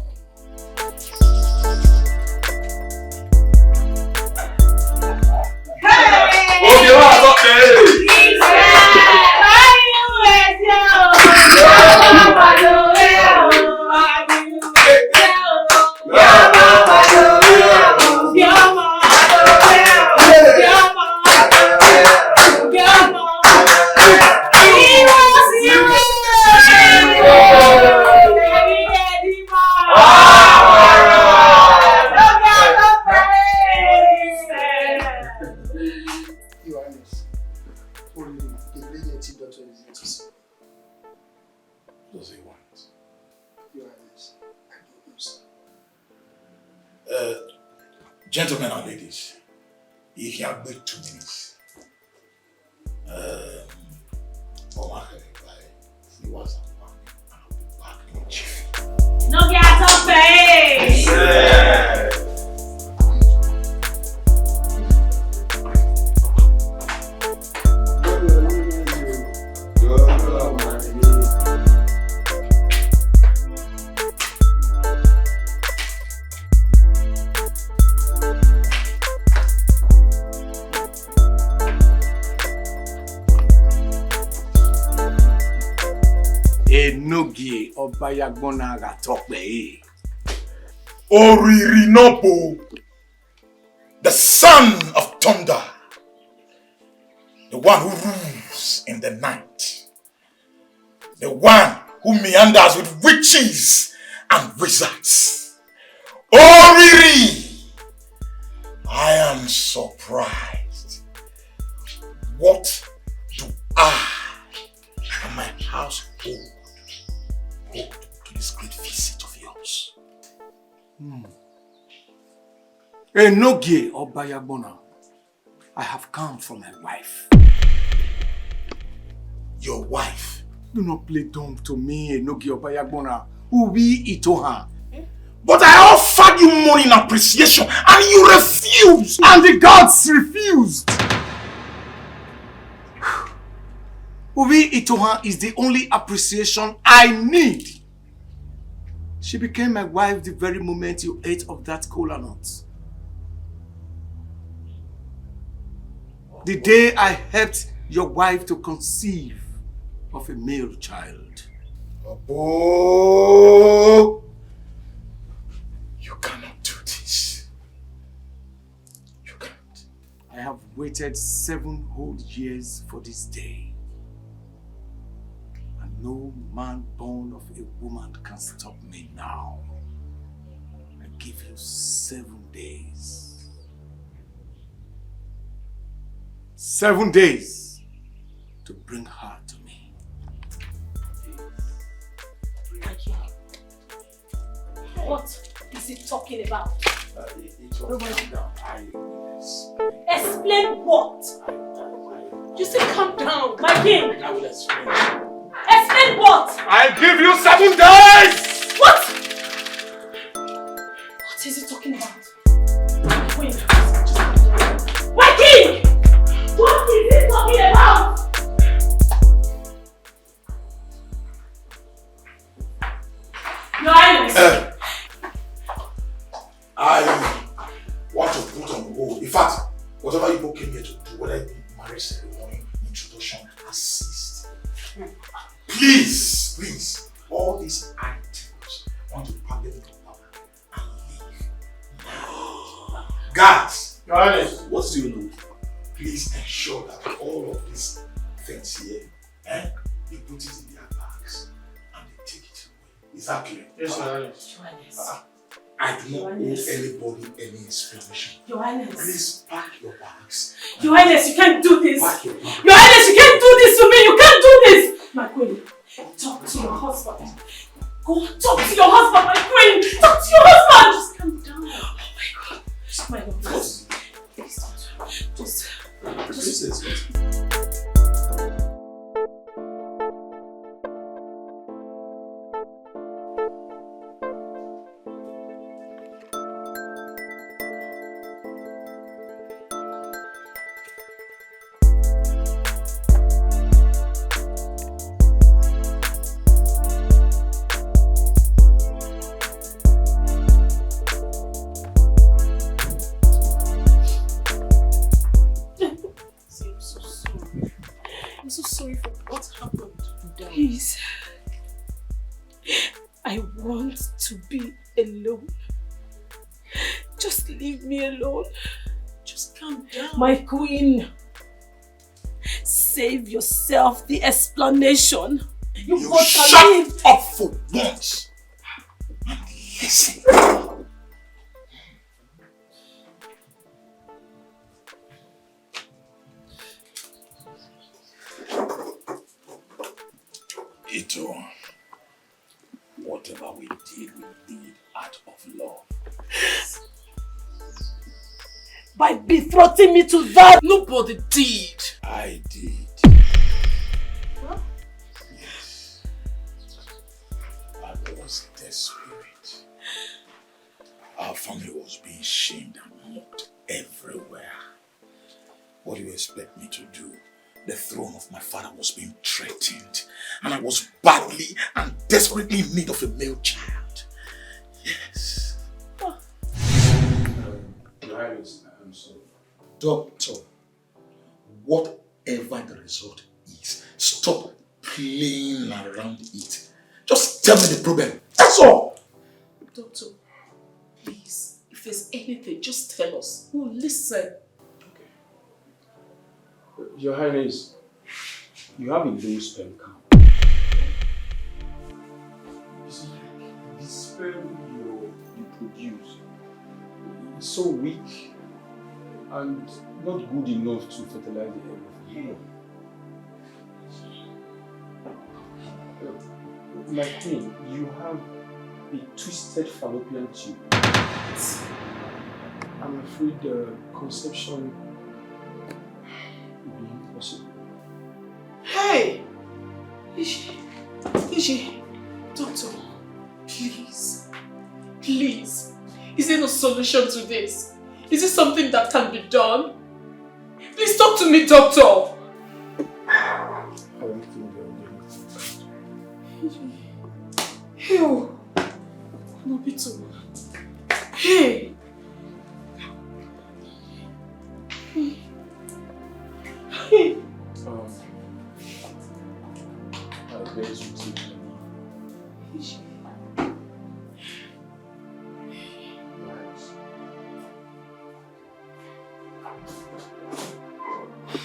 Your Highness, only the lady and chief doctor is here to see. What does he want? Your Highness, I don't know, sir. Uh, gentlemen and ladies, he can wait two minutes. Um, ọmwa khẹrẹ gba ẹre, he was a man, and I'll be back in a jiffy. Enogie Atokpeye. Enogie Ọbayagbọna gha tọ kpẹre. Oriri nọ bo, the son of thunder, the one who rules in the night, the one who meanders with witches and wizards. Oriri, I am surprised. What do I and my household hold to this great visit of yours? Hmm. Enogie Ọbayagbọna, I have come for my wife. Your wife? Do not play dumb to me, Enogie Ọbayagbọna. Uvbi Itohan. But I offered you money in appreciation and you refused. And the gods refused. Uvbi Itohan is the only appreciation I need. She became my wife the very moment you ate of that kola nut. The day I helped your wife to conceive of a male child. Obo! You cannot do this. You can't. I have waited seven whole years for this day. And no man born of a woman can stop me now. I give you seven days. Seven days. to bring her to me. Thank you. What is he talking about? Uh, it, it was Nobody. Calm down. I, yes. Explain what? I, I, I, You say calm down, my king. I will explain. Explain what? I give you seven days! What? What is he talking about? Wait, my king! What is he talking about? Your Highness. Eh, I want to put on hold. In fact, whatever you people came here to do, whether it be marriage ceremony, introduction, assist. Please, please, all these items, I want to pack them into a bag and leave. Guards, Your Highness. What do you know? Please ensure that all of these things here, eh, you put it in their bags and they take it away. Is that clear? Yes, Your Highness. Your Highness. Ah, I do not owe Your Highness. Anybody any explanation. Your Highness. Please pack your bags. Your Highness, you can't do this. Pack your bags. Your Highness, you can't do this to me. You can't do this. My queen, talk to your husband. Go and talk to your husband, my queen. Talk to your husband. Just calm down. Oh my God. My God, please. Please, just, just, just. This is what See, I'm so sorry. I'm so sorry for what happened. Please. I want to be alone. Just leave me alone. Just calm down. My queen, save yourself the explanation. You You both can shut leave. Up for once and listen. Ito, whatever we did, we did out of love. By betrothed me to that. Nobody did. I did. Huh? Yes. I was desperate. Our family was being shamed and mocked everywhere. What do you expect me to do? The throne of my father was being threatened, and I was badly and desperately in need of a male child. Yes. Um, Your Highness, I'm sorry. Doctor, whatever the result is, stop playing around it. Just tell me the problem. That's all. Doctor, please, if there's anything, just tell us. We'll listen. Okay. Your Highness, you have a low sperm count. You see, the sperm you, you produce is so weak and not good enough to fertilize the egg of a human. My queen, you have a twisted fallopian tube. I'm afraid the conception will be impossible. Hey! Ishi, Ishi, doctor, please, please, is there no solution to this? Is it something that can be done? Please talk to me, doctor. I don't think they'll do it. Hey, oh, no be too. Hey. Hey. Um, I beg you to take me.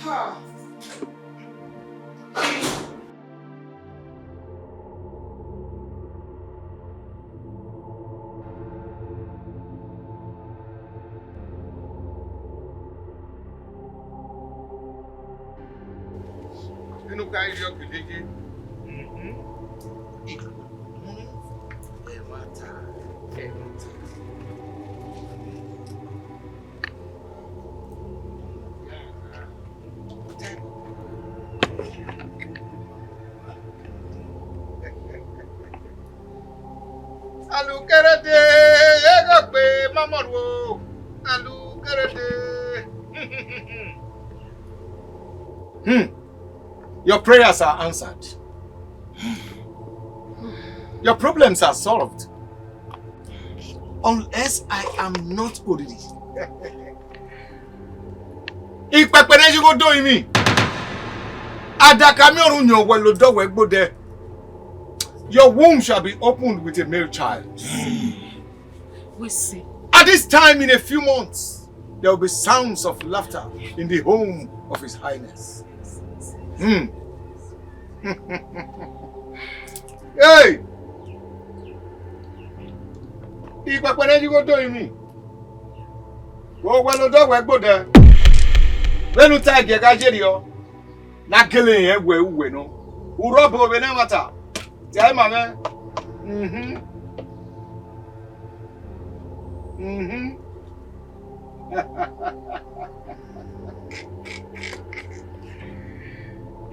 Right. Nuka iriọ gele ye. Mhm. Ikun ẹmwata, ẹmwata. Alukerede, eghọgbe mamọruo, alukerede. Hmm. Your prayers are answered. Your problems are solved. Unless I am not oriri. Ikpẹkpẹ ne ẹ yi gho do emwi. Adaka miẹn orhunmwu wẹ lodọ wẹ gbodẹ. Your womb shall be opened with a male child. We see. At this time, in a few months, there will be sounds of laughter in the home of His Highness. Hmm. Hey! Ikpẹkpẹ ne ẹ yi gho do emwi. Owẹ lodọ wẹ gbodẹ. Vbene u ta ẹgiẹ gha ye rriọ, ne a gele rẹn wẹ uwẹ nọ. U rre obọ vbe ne ẹmwata. Dia ima mwẹ. Mhm. Mhm.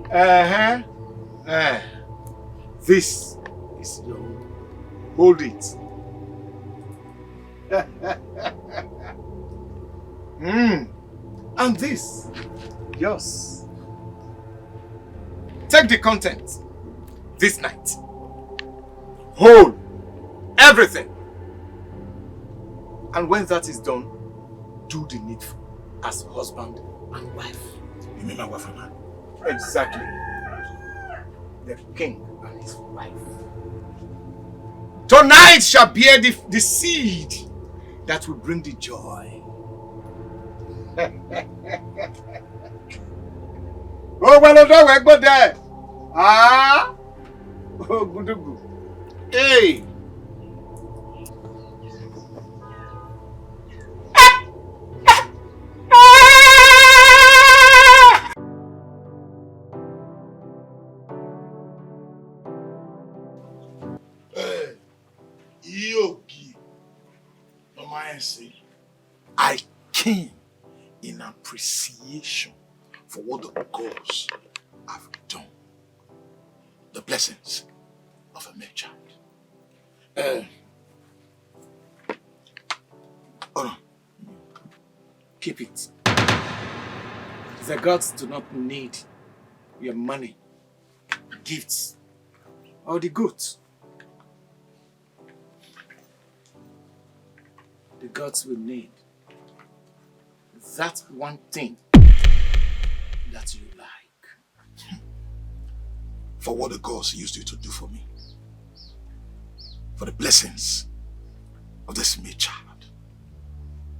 Uh-huh. Eh. This is your own. Hold it. Mm. And this, yours. Take the content this night. Whole. Everything. And when that is done, do the needful as husband and wife. You mean my wife and I? Exactly. The king and his wife. Tonight shall bear the, the seed that will bring the joy. Oh, well, don't worry about that. Ah, oh, gudugu. Hey. Eh, Iogi, no mind say, I came in appreciation for what the gods have done. The blessings of a male child. Eh, hold on. Keep it. The gods do not need your money, gifts, or the goat. The gods will need that one thing that you like. For what the gods used you to do for me, for the blessings of this male child.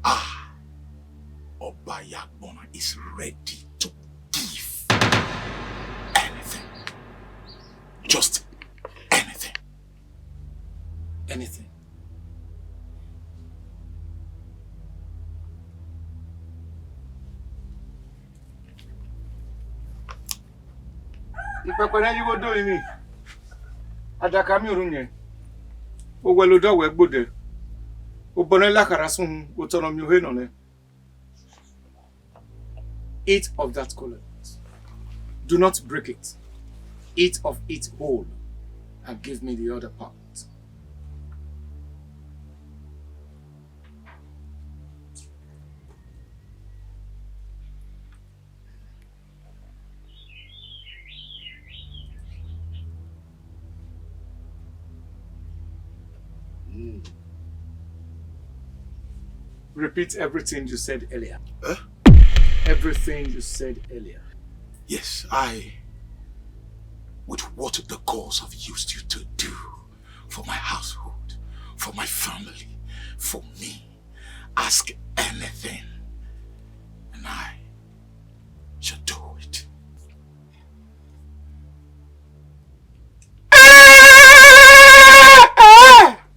Ah, Oba Yagbona is ready to give anything. Just anything. Anything. Ikpẹkpẹ ne ẹ yi gho do emwi. Adaka miẹn orhunmwu yẹn. Owẹ lodọ wẹ gbodẹ. Obọ ne lakha ra sun, otọ ne ọ miẹn ohe nọ nẹ. Eat of that coconut. Do not break it. Eat of it whole and give me the other part. Mm. Repeat everything you said earlier. Huh? Everything you said earlier. Yes, I, with what the gods have used you to do for my household, for my family, for me, ask anything, and I shall do it.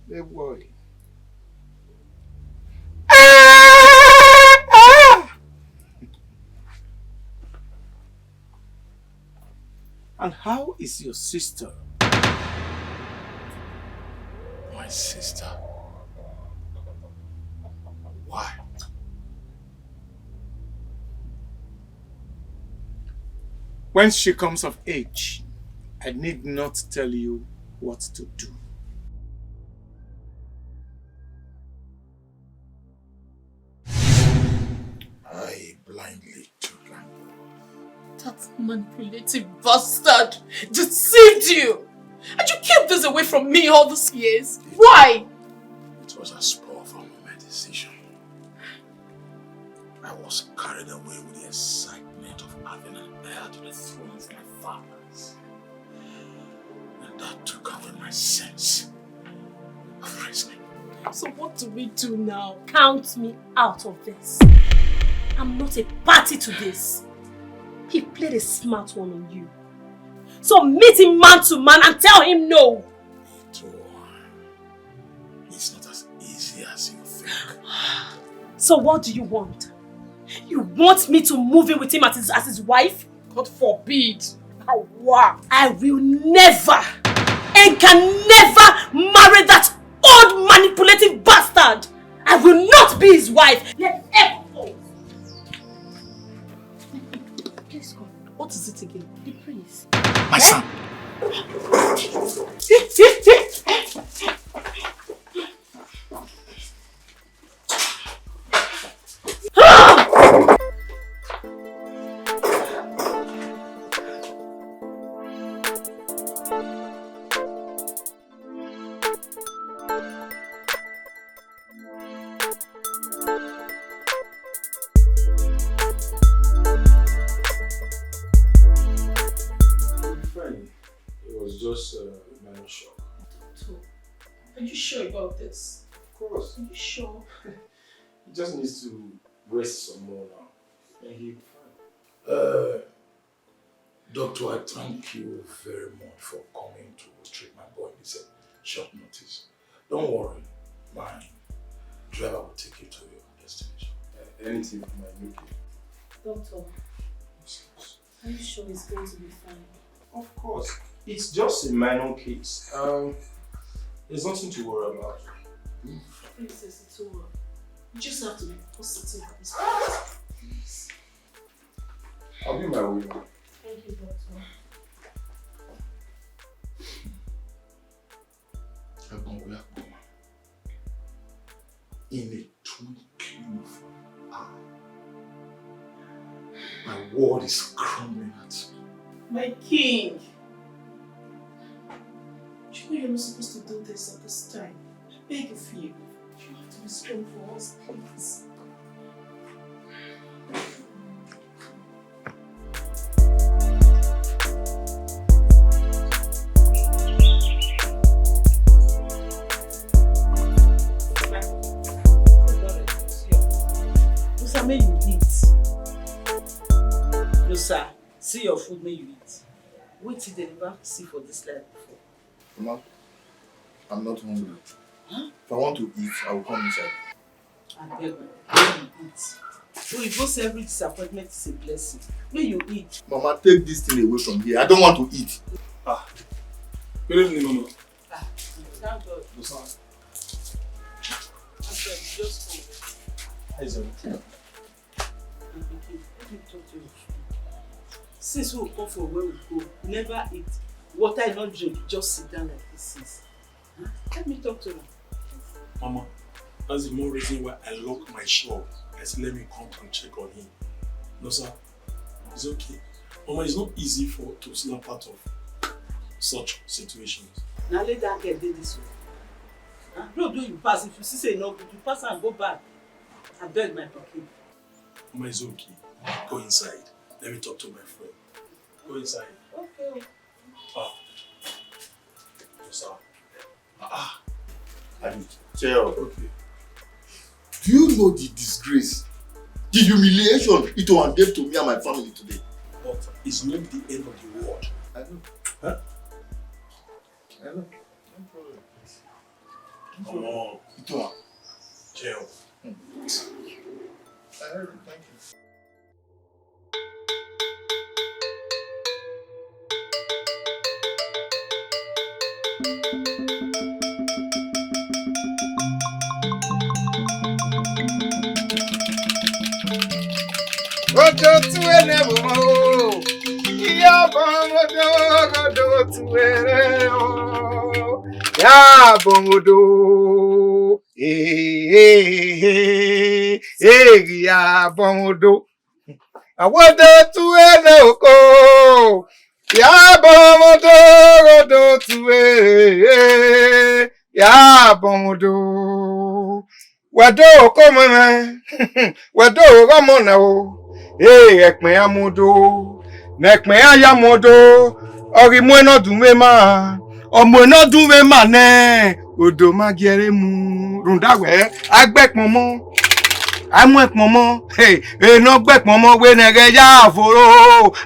Hey, boy. And how is your sister? My sister? Why? When she comes of age, I need not tell you what to do. I blindly took her. That manipulative bastard deceived you! And you kept this away from me all these years! Why? It was a spur of a moment decision. I was carried away with the excitement of having an heir to the throne of my fathers. And that took away my sense of reasoning. So what do we do now? Count me out of this. I'm not a party to this. He played a smart one on you. So meet him man to man and tell him no. It's not as easy as you think. So what do you want? You want me to move in with him as his, as his wife? God forbid. Awa. I will never and can never marry that old manipulative bastard. I will not be his wife. Let ever. Please, God, what is it again? The prince. My son. Fine. It was just uh, a minor shock. Doctor, are you sure about this? Of course. Are you sure? He just needs to rest some more now. And he'll be fine. Uh, Doctor, I thank you very much for coming to treat my boy in this uh, short notice. Don't worry, my driver will take you to your destination. Uh, anything for my new kid. Doctor, are you sure he's going to be fine? Of course. It's just a minor case. Um, there's nothing to worry about. Princess, it's over. You just have to be positive. Please. I'll be my way. Thank you, Doctor. Ẹ̀gbọ́n wo ya pọ̀ mọ́? In a twinkling of an eye, my world is crumbling at me. My king, you know you're not supposed to do this at this time. I beg of you. You have to be strong for us, please. Musa, make you eat. Musa, see your food, make you eat. Wetin dem never see for this life before. Mama, I'm not hungry. Huh? If I want to eat, I will come inside. Abeg, make you eat. Oyibo say every disappointment is a blessing. Make you eat. Mama, take this thing away from here. I don't want to eat. Ah, good evening, Mama. Ah, thank God. No, sir. Abeg, just come. How is everything? My pikin, let me talk to you. Since we come from where we go, you never eat. Water you no drink, just sit down like this since. Huh? Let me talk to you. Mama, that's the more reason why I lock my shop. I say, let me come and check on him. No, sir. It's okay. Mama, it's not easy for to snap out of such situations. Now let that girl do this one. Huh? No, do you pass? If you see say no good, you pass and go back. Abeg, my pikin. Mama, it's okay. Go inside. Let me talk to my friend. Go inside. Okay. Ah. Yes, sir. Ah, ah. I need to tell. Okay. Do you know the disgrace, the humiliation Itohan gave to me and my family today? But it's not the end of the world. I know. Huh? I know. No problem. Come on. Itohan. Chill. Hmm. I heard it. Thank you. Odotu ẹnẹ vbe ọmọ o, iye abọmọdo, odotu ẹnẹ o, iye abọmọdo, eh, eh, eh, eh, iye abọmọdo. Awodotu ẹnẹ oko, iye abọmọdo, odotu ẹnẹ, iye abọmọdo. Wẹ do ko mwẹ mwẹ, wẹ do gha ọmọ na o. Ee, ẹkpẹn ya mu odo, ne ẹkpẹn ya ya mu odo, ọ ghi mu enọ dun vbe ma, ọ mu enọ dun vbe ma nẹ, odo ma gie ẹre mu, rhunmwuda wẹ, a gbe ẹkpọnmọ, a mu ẹkpọnmọ, ee, enọ gbe ẹkpọnmọ wẹ ne ẹghẹ ya foro,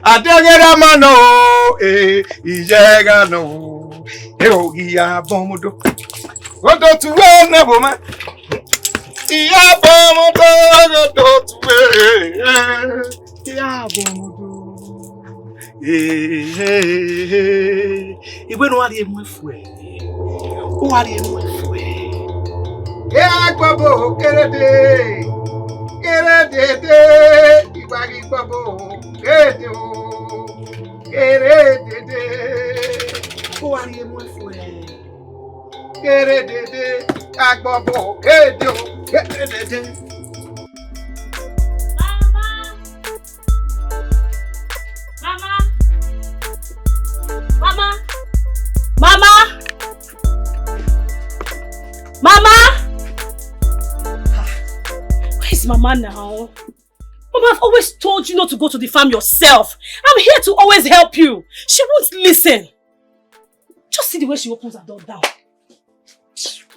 a deghẹ ra ma nọ o, ee, iyẹ gha nọ o, ee, ọ ghi ya bọ mu odo. Odotu ẹnẹ vbe ọmọ. Iye abọmọdo, odotu ẹnẹ. Iye abọmọdo. Ee, iwe ne u wa rhie mu ẹfuẹ. U wa rhie mu ẹfuẹ. Iye agbọbo kere dee. Kere dede. Iwa ghi gbọbo kere dee o. Kere dede. U wa rhie mu ẹfuẹ. Kere dede, agbọbo, kere o, kere dede. Mama! Mama! Mama! Mama! Mama! Ah, where is Mama now? Mama, I've always told you not to go to the farm yourself. I'm here to always help you. She won't listen. Just see the way she opens her door down.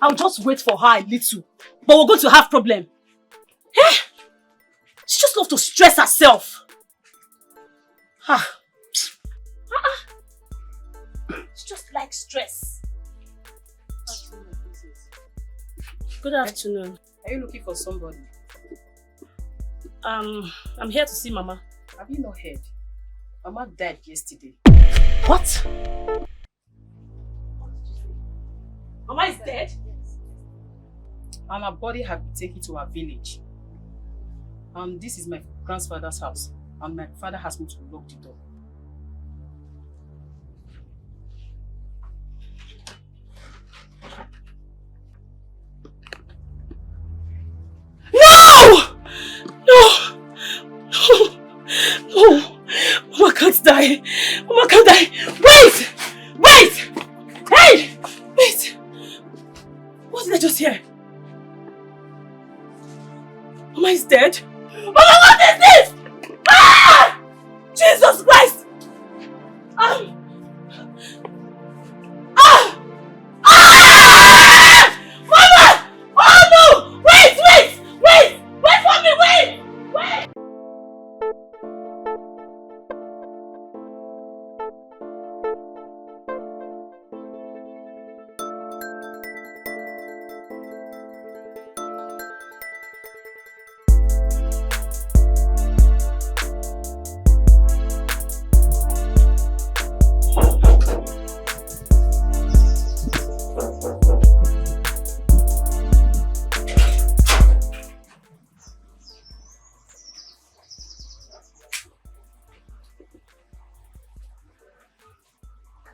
I'll just wait for her a little, but we're going to have problem. Eh? She just loves to stress herself. Ah. Ah, ah. She just likes stress. Good afternoon. Are you looking for somebody? Um, I'm here to see Mama. Have you not heard? Mama died yesterday. What? Mama is dead? And her body have been taken to her village. And this is my grandfather's house. And my father has me to lock the door. No! No! No! No! Mama can't die! Mama can't die! Wait! Wait! Hey! Wait! What did I just hear? Mama is dead? Mama, what is this? Ah! Jesus Christ! Ah! Ah! Ah! Mama! Oh no! Wait, wait! Wait! Wait for me! Wait! Wait!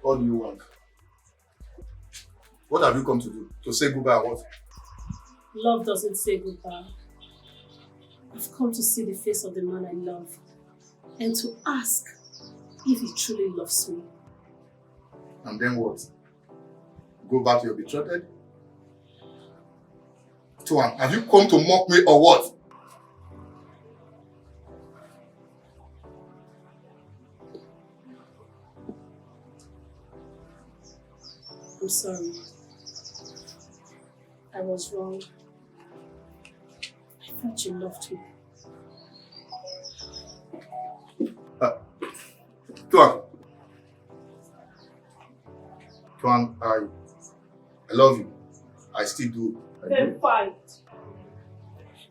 What do you want? What have you come to do? To say goodbye or what? Love doesn't say goodbye. I've come to see the face of the man I love and to ask if he truly loves me. And then what? Go back to your betrothed? Tuan, have you come to mock me or what? I'm sorry. I was wrong. I thought you loved me. Ah. Tuan. Tuan, I, I love you. I still do. Then fight.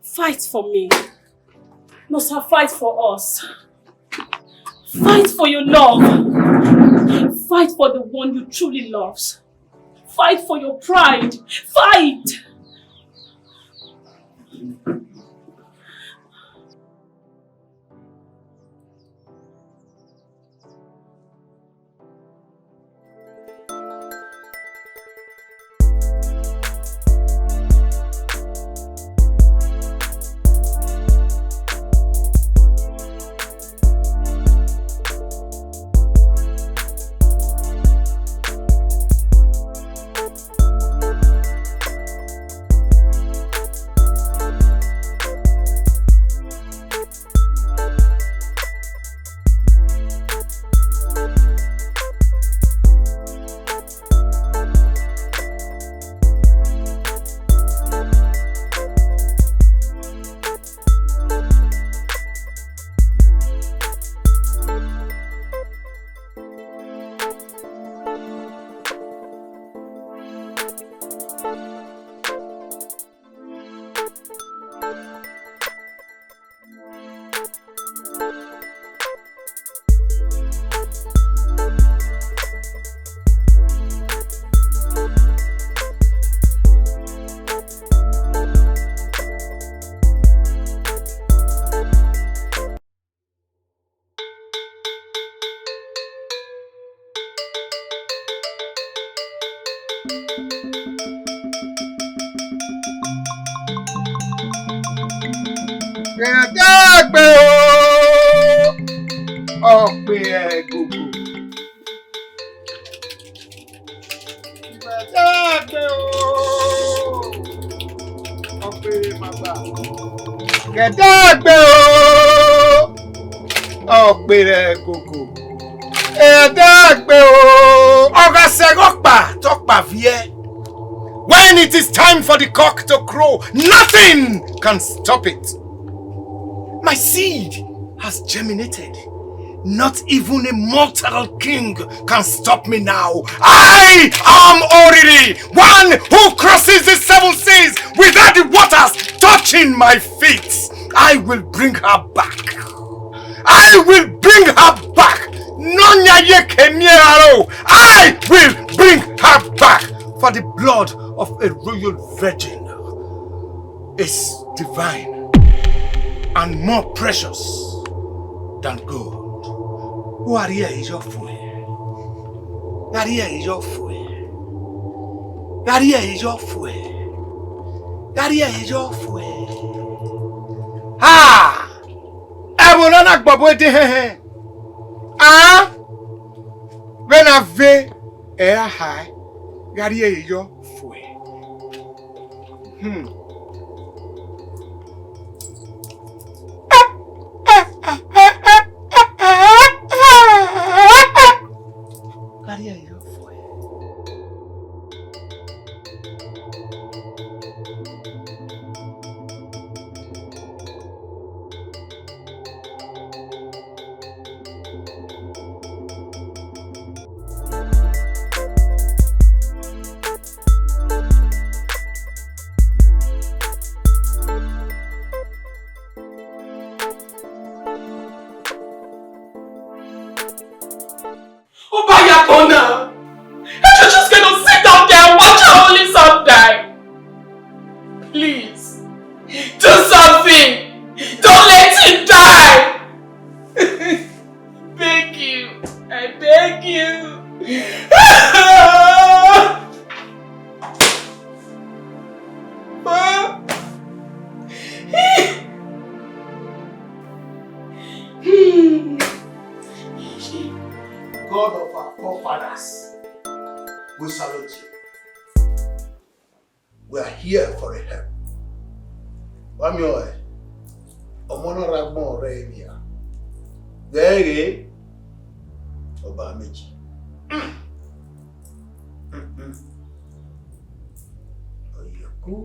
Fight for me. No, sir, fight for us. Fight for your love. Fight for the one you truly loves. Fight for your pride. Fight. Ẹdẹgbe o, ọkpe ẹgogo. Ẹdẹgbe o, ọkpe magba. Ẹdẹgbe o, ọkpe ẹgogo. Ẹdẹgbe o, ọ gha sẹ ẹghẹ ọkpa, te ọkpa viẹ. When it is time for the cock to crow, nothing can stop it. My seed has germinated. Not even a mortal king can stop me now. I am Oriri, one who crosses the seven seas without the waters touching my feet. I will bring her back. I will bring her back. Nọ yan ye ke miẹn ra ro. I will bring her back. For the blood of a royal virgin is divine and more precious than gold. Wa rhie ẹre yọ fue. Gha rhie ẹre yọ fue. Gha rhie ẹre yọ fue. Gha rhie ẹre yọ fue. Ha! Ẹvbo na na gbọbọ ede hẹnhẹn. A! Vbene a ve ẹre a hae, gha rhie ẹre yọ fue. Hmm. Gha rhie ẹre yọ fue. Oba Yagbọn na, you're just gonna sit down there and watch your only son die? Please, do something. Don't let him die. Beg you. I beg you. God of our forefathers, we salute you. We are here for a help. Wa miẹn ọe, ọmọ na rre agbọn rẹ enian. Ghẹ ghe, ọba meji. Oyeku.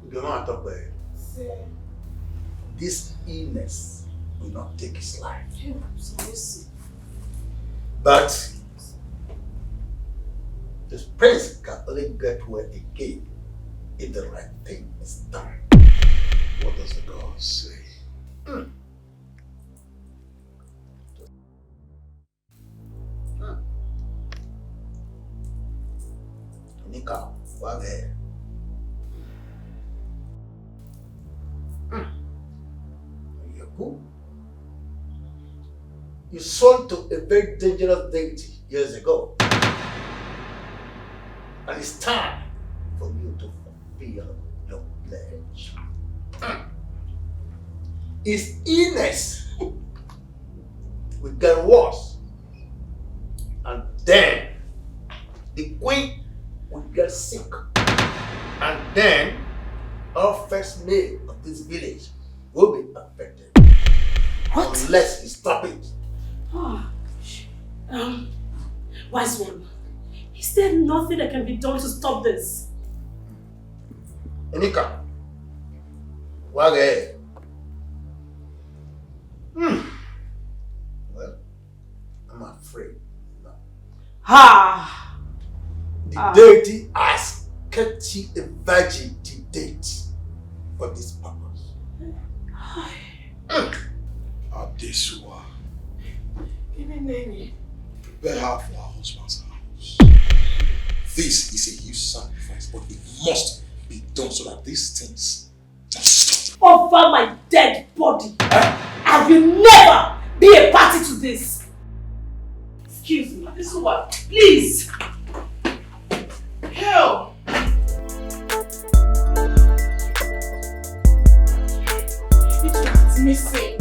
Ugema tọkpẹ. This illness will not take his life. But this prince can only get well again if the right thing is done. What does the God say? Hmm. Wa ghẹ. Hmm. Oyeku, you sold to a very dangerous deity years ago. And it's time for you to fulfill your pledge. Hmm. His illness will get worse. And then the queen will get sick. And then all first male of this village will be affected. What? Unless you stop it. Ah, um, wise one, is there nothing that can be done to stop this? Enika, wa ghẹ. Hmm. Well, I'm afraid now. Ha! The Ah. deity has kept you a virgin to date for this purpose. Adesua. Give me Nene. Prepare her for her husband's house. This is a huge sacrifice, but it must be done so that these things just stop. Over my dead body. Eh? I will never be a party to this. Excuse me. This is what? Please. Hell. It was missing.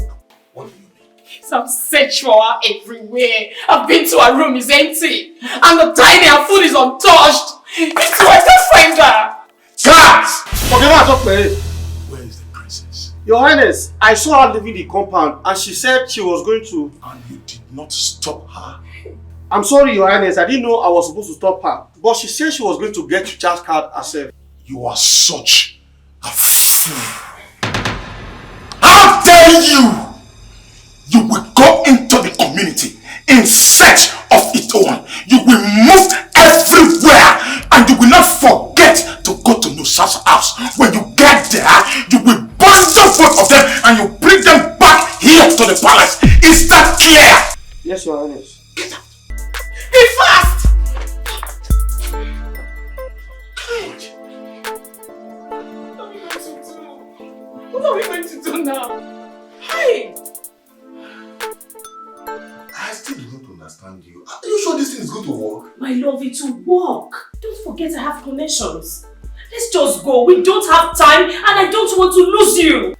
What do you mean? Some sexual everywhere. I've been to her room, it's empty. And the dining, her food is untouched. It's I can't find her. Guards! Forget what I talk to her. Where is the princess? Your Highness, I saw her leaving the compound and she said she was going to. And you did not stop her? I'm sorry, Your Highness. I didn't know I was supposed to stop her. But she said she was going to get recharge card herself. You are such a fool. How dare you? You will go into the community in search of Itohan. You will move everywhere and you will not forget to go to Nusa's house. When you get there, you will bundle both of them and you bring them back here to the palace. Is that clear? Yes, Your Highness. Get out! Be fast! Hey! What are we going to do? What are we going to do now? Hey! I still do not understand you. Are you sure this thing is going to work? My love, it will work. Don't forget I have connections. Let's just go. We don't have time and I don't want to lose you.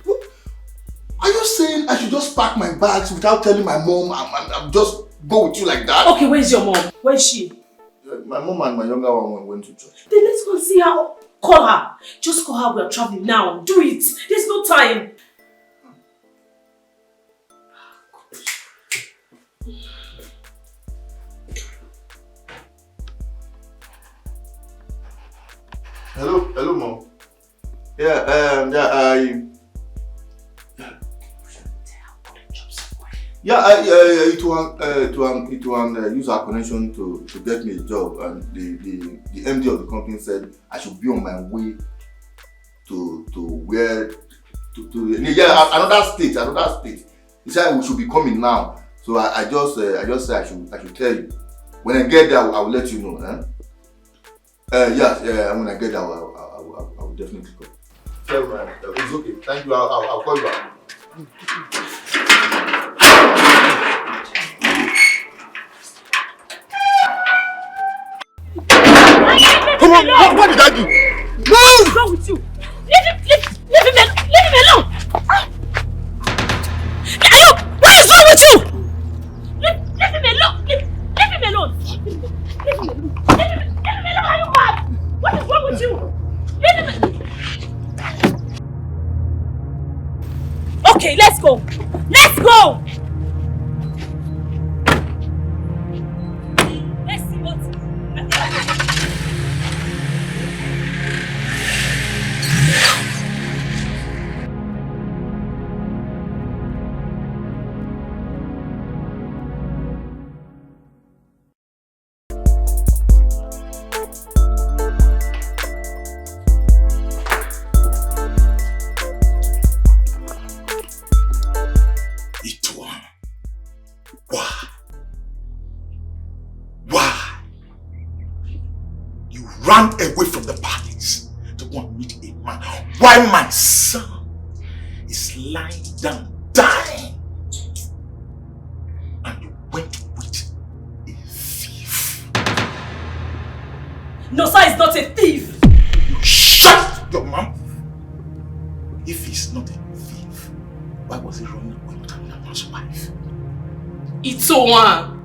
Are you saying I should just pack my bags without telling my mom and, and, and just go with you like that? Okay, where's your mom? Where's she? Uh, my mom and my younger one went, went to church. Then let's go and see her. Call her. Just call her. We are traveling now. Do it. There's no time. Hello, hello, mom. Yeah, um, yeah, I, yeah, I, uh, it will, uh, it will, it will, uh, use our connection to, to get me a job, and the, the, the M D of the company said I should be on my way to, to where, to, to, yeah, a-, another state, another state. He said we should be coming now. So I, I just, uh, I just said I should, I should tell you. When I get there, I will, I will let you know, eh? Uh, yes, yeah, when I get there, I will, I will, I will, I will, I will definitely call. Tell me, uh, it's okay. Thank you. I'll, I'll, I'll call you back. Come on, what, what did I do? Move! What's wrong with you? Leave him, leave, leave him alone. Leave him alone. Ah! Ayo, what is wrong with you? Leave, leave him alone. Leave, leave him alone. Leave him alone. Leave him, leave him alone. Are you mad? What is wrong with you? Leave him. Okay, let's go. Let's go. Let's see what. Itohan, why? Why? You ran away from the palace. while my son is lying down dying, and you went with a thief. Nosa is not a thief. You shut your mouth. If he's not a thief, why was he running away with another man's wife? Itowan,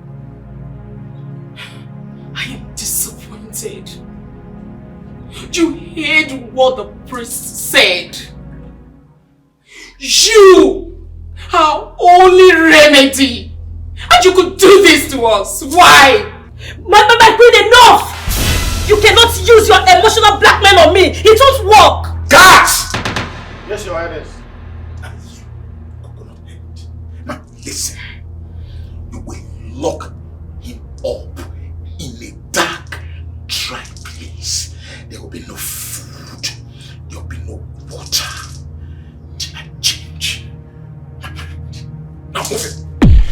I am disappointed. You heard what the priest said. You, our only remedy. And you could do this to us. Why? My, my, my queen, enough! You cannot use your emotional blackmail on me. It won't work. Cut! Yes, Your Highness. And you, Coconut Head. Now, listen. You will lock him up in a dark, dry place. There will be no food. There will be no water. Till I change. Now move it.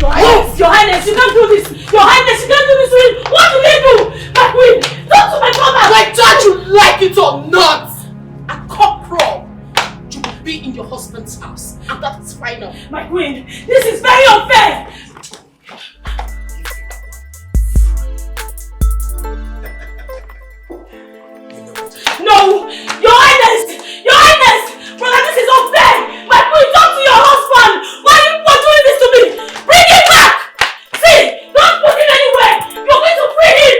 Your Highness, Your Highness, you can't do this. Your Highness, you can't do this to him. What do we do? My queen, talk to my father. Whether you like it or not, a corporal, you will be in your husband's house, and that is final. My queen, this is very unfair. No, Your Highness, Your Highness, brother, this is unfair. My queen, talk to your husband. Why are you doing this to me? Bring him back. See, don't put him anywhere. You're going to free him.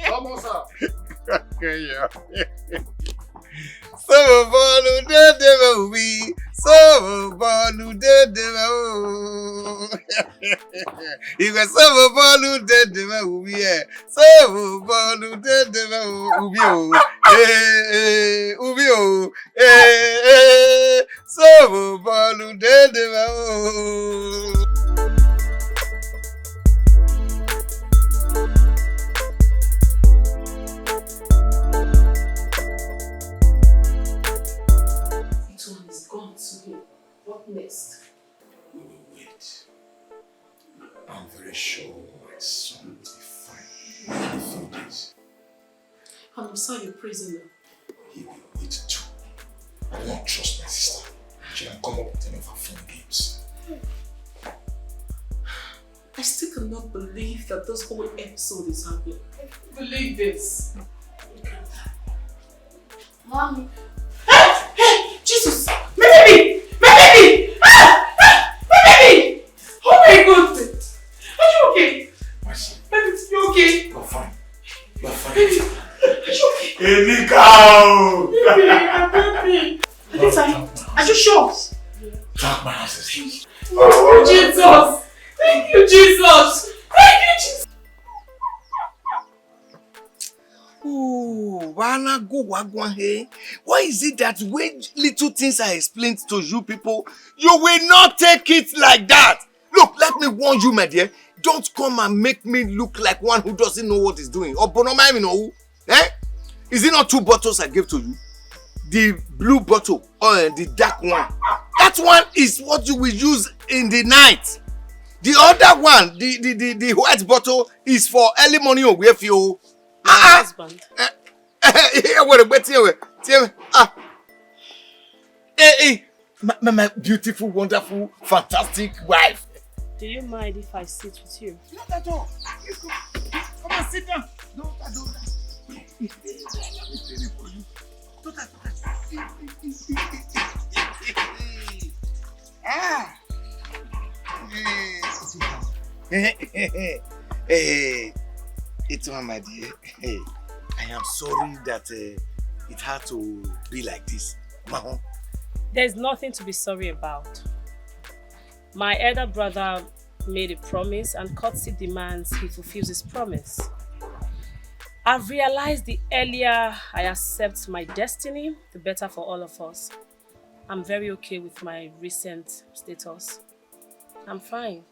Come on, sir. Okay, yeah. Sọmọ bọọlu dede vẹ owi, sọmọ bọọlu dede vẹ o. Ìwẹ sọmọ bọọlu dede vẹ owi ẹ, sọmọ bọọlu dede vẹ owi o. Ee, ee, owi o. Ee, ee, sọmọ bọọlu dede vẹ o. This one is gone to him. What next? We will wait. I'm very sure my son will be fine in a few days. And Nosa, your prisoner. He will wait too. I don't trust my sister. She can come up with any of her fun games. I still cannot believe that this whole episode is happening. I can't believe this. Mommy. Hey, hey, Jesus! My baby! My baby! Ah! Ah! My baby! Oh my God! Are you okay? My son. Baby, you okay? You're fine. You're fine. Baby, are you okay? Emeka o! Baby, my baby. Are you fine? Are you sure? Thank you, Jesus. Thank you, Jesus. Thank you, Jesus. Oh, vbe a na gu uwa guan he? Why is it that when little things are explained to you people, you will not take it like that? Look, let me warn you, my dear. Don't come and make me look like one who doesn't know what he's doing. Or Bono, my, you know who? Eh? Is it not two bottles I gave to you? The blue bottle or, uh, the dark one? That one is what you will use in the night. The other one, the, the, the, the white bottle, is for early morning. Oh, where you? My husband. Eh, eh, eh, wait, wait, wait, wait. Ah. Hey, hey. My, my, my beautiful, wonderful, fantastic wife. Do you mind if I sit with you? Not at all. Please come. Come and sit down. Daughter, daughter. Let me sit for you. Daughter, daughter. Ah. Eh, eh, Itohan, my dear. Eh, I am sorry that, uh, it had to be like this. Mahon. There's nothing to be sorry about. My elder brother made a promise, and courtesy demands he fulfills his promise. I've realized the earlier I accept my destiny, the better for all of us. I'm very okay with my recent status. I'm fine.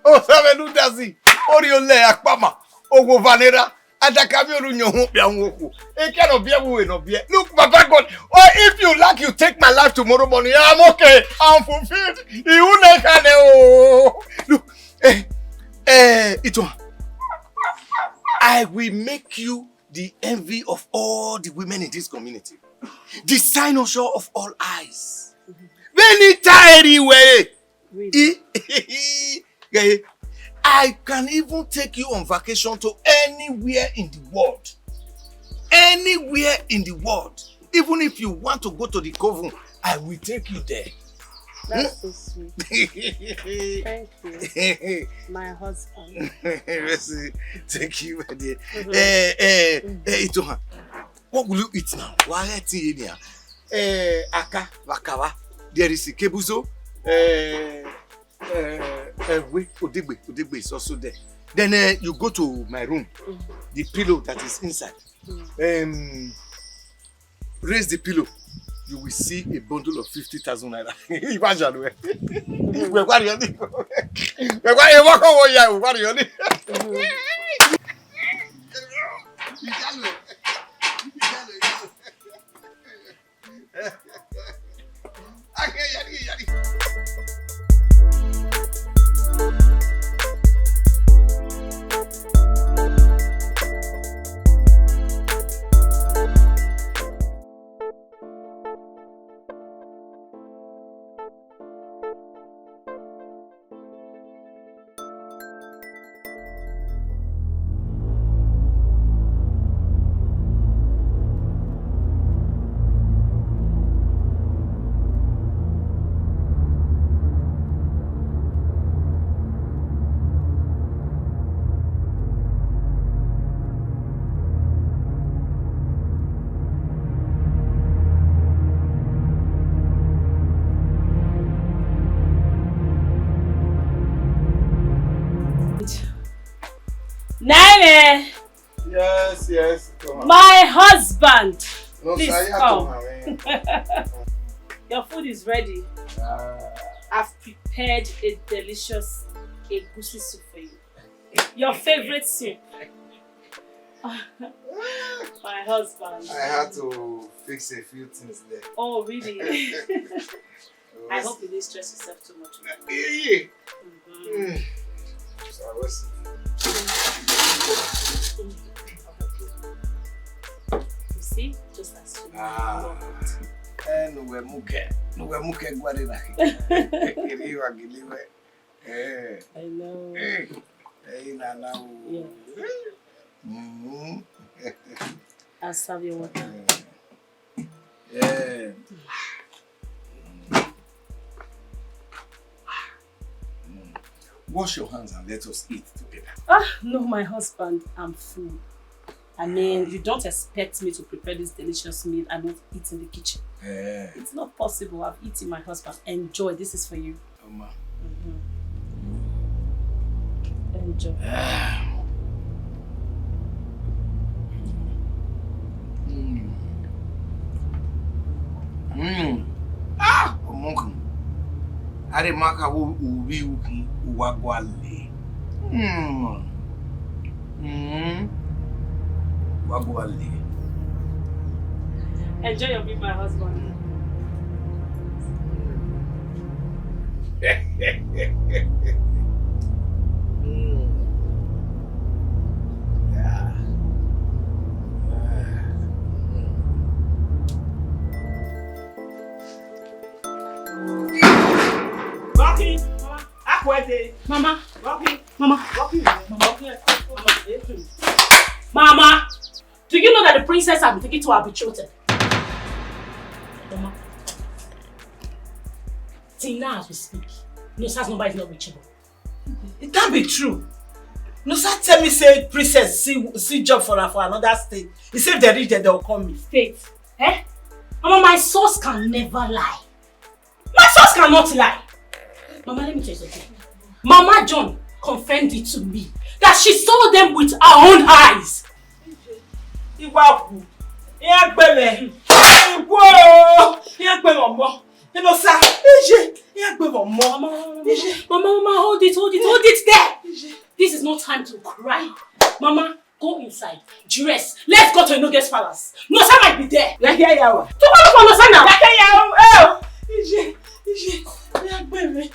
Osamẹ ne u da zẹ, orhiọn lẹ akpama, owa eva ne erha, adakamiọnrẹn uyọnhọn okpia uhunmwu okhuo. Ekia ne ọ biẹ vbe uwẹ ne ọ biẹ. Look, Baba God, oh, if you like, you take my life tomorrow morning. I'm okay. I'm fulfilled. Ihu ne kha nẹ o. Look, eh, eh, Itohan, I will make you the envy of all the women in this community, the cynosure of all eyes. Vbene I ta ẹre wẹ, really? I, I can even take you on vacation to anywhere in the world. Anywhere in the world. Even if you want to go to the coven, I will take you there. That's so sweet. Thank you. My husband. Mercy. Thank you, my dear. Mm-hmm. Eh, eh, eh, Itohan. What will you eat now? Wa gha ẹtin ye nian. Eh, aka, vbe aka vba. There is a kebuzo. Eh, eh, eh, we, odegbe, odegbe is also there. Then, eh, you go to my room. Mm-hmm. The pillow that is inside. Mm. Um, Raise the pillow. You will see a bundle of fifty thousand naira. Imagine, we. We go, we go, we go, we go. Nene. Yes, yes, come on. My husband, no, please come. Your food is ready. Ah. I've prepared a delicious egusi soup for you. Your favorite soup. My husband. I had to fix a few things there. Oh, really? I hope you didn't stress yourself too much. Yeah, yeah. Mm-hmm. So I was. You see, just as you love it. Eh, no, we muke, no, we muke guare na. Kiri wa gili we. Eh. I know. Eh. Eh, na na o. Yeah. Mm-hmm. I'll serve your water. Eh. Yeah. Mm. Wash your hands and let us eat together. Ah, no, my husband, I'm full. I mean, you don't expect me to prepare this delicious meal and not eat in the kitchen. Eh. It's not possible. I've eaten, my husband. Enjoy. This is for you. Ọma. Mm-hmm. Enjoy. Ah. Mm. Mm. Ah, ọmọ kan. A rhe ma kha vbe uvbi ukhin, uwa gualọ. Mm. Mm. Uwa gualọ. Enjoy your meal, my husband. Mm. Yeah. Walking. Akwete. Mama. Walking. Mama. Walking. Mama. Mama. Mama. Do you know that the princess I'm taking to her betrothed? Mama. Till now as we speak, Nosa's number is not reachable. It can't be true. Nosa tell me say Princess see, see job for her for another state. He say if they reach there, they will call me. Faith, eh? Mama, my source can never lie. My source cannot lie. Mama, let me tell you something. Mama John confirmed it to me that she saw them with her own eyes. Iwa ku, iran gbe mwẹ. Iwo, iran gbe mwẹ ọmọ. Enosa, iye, iran gbe mwẹ ọmọ. Mama, mama, mama, hold it, hold it, hold it there. This is not time to cry. Mama, go inside, dress. Let's go to Enoge's palace. Nosa might be there. Lẹkẹ ya wa. To go look for Nosa now. Lẹkẹ ya o. Iye, iye, iran gbe mwẹ.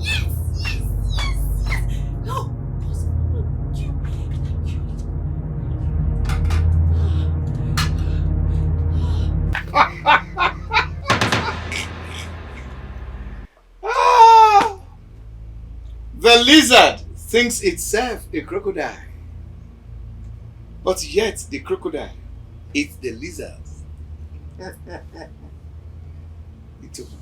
Yes, yes, yes, yes. No, cause you, you. Ah! The lizard thinks itself a crocodile, but yet the crocodile eats the lizard. Itohan,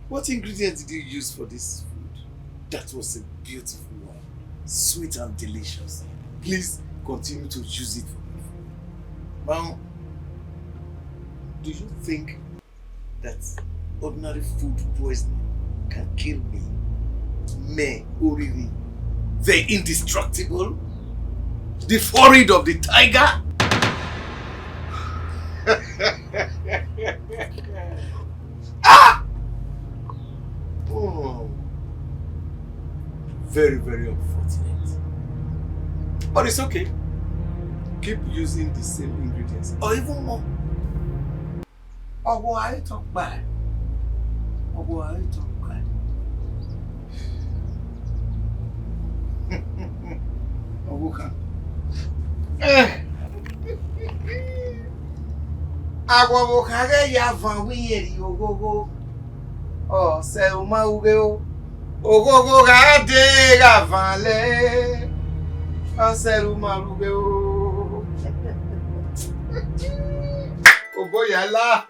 what ingredients did you use for this food? That was a beautiful one, sweet and delicious. Please continue to use it for my food. Now, do you think that ordinary food poisoning can kill me? Me, Oriri, the indestructible, the forehead of the tiger. Ah! Oh, very, very unfortunate. But it's okay. Keep using the same ingredients or even more. Ọghuọghọ a i tọ kpae. Ọghuọghọ a i tọ kpae. Ọvbokhan. Eh. Aghọghọ kha ghẹ ya van vbe iyẹn rhie oghogho. Ọ sẹ u ma ru ghe o. Oghogho gha dee gha van lẹ. Ọ sẹ u ma ru ghe o. Obo ya la.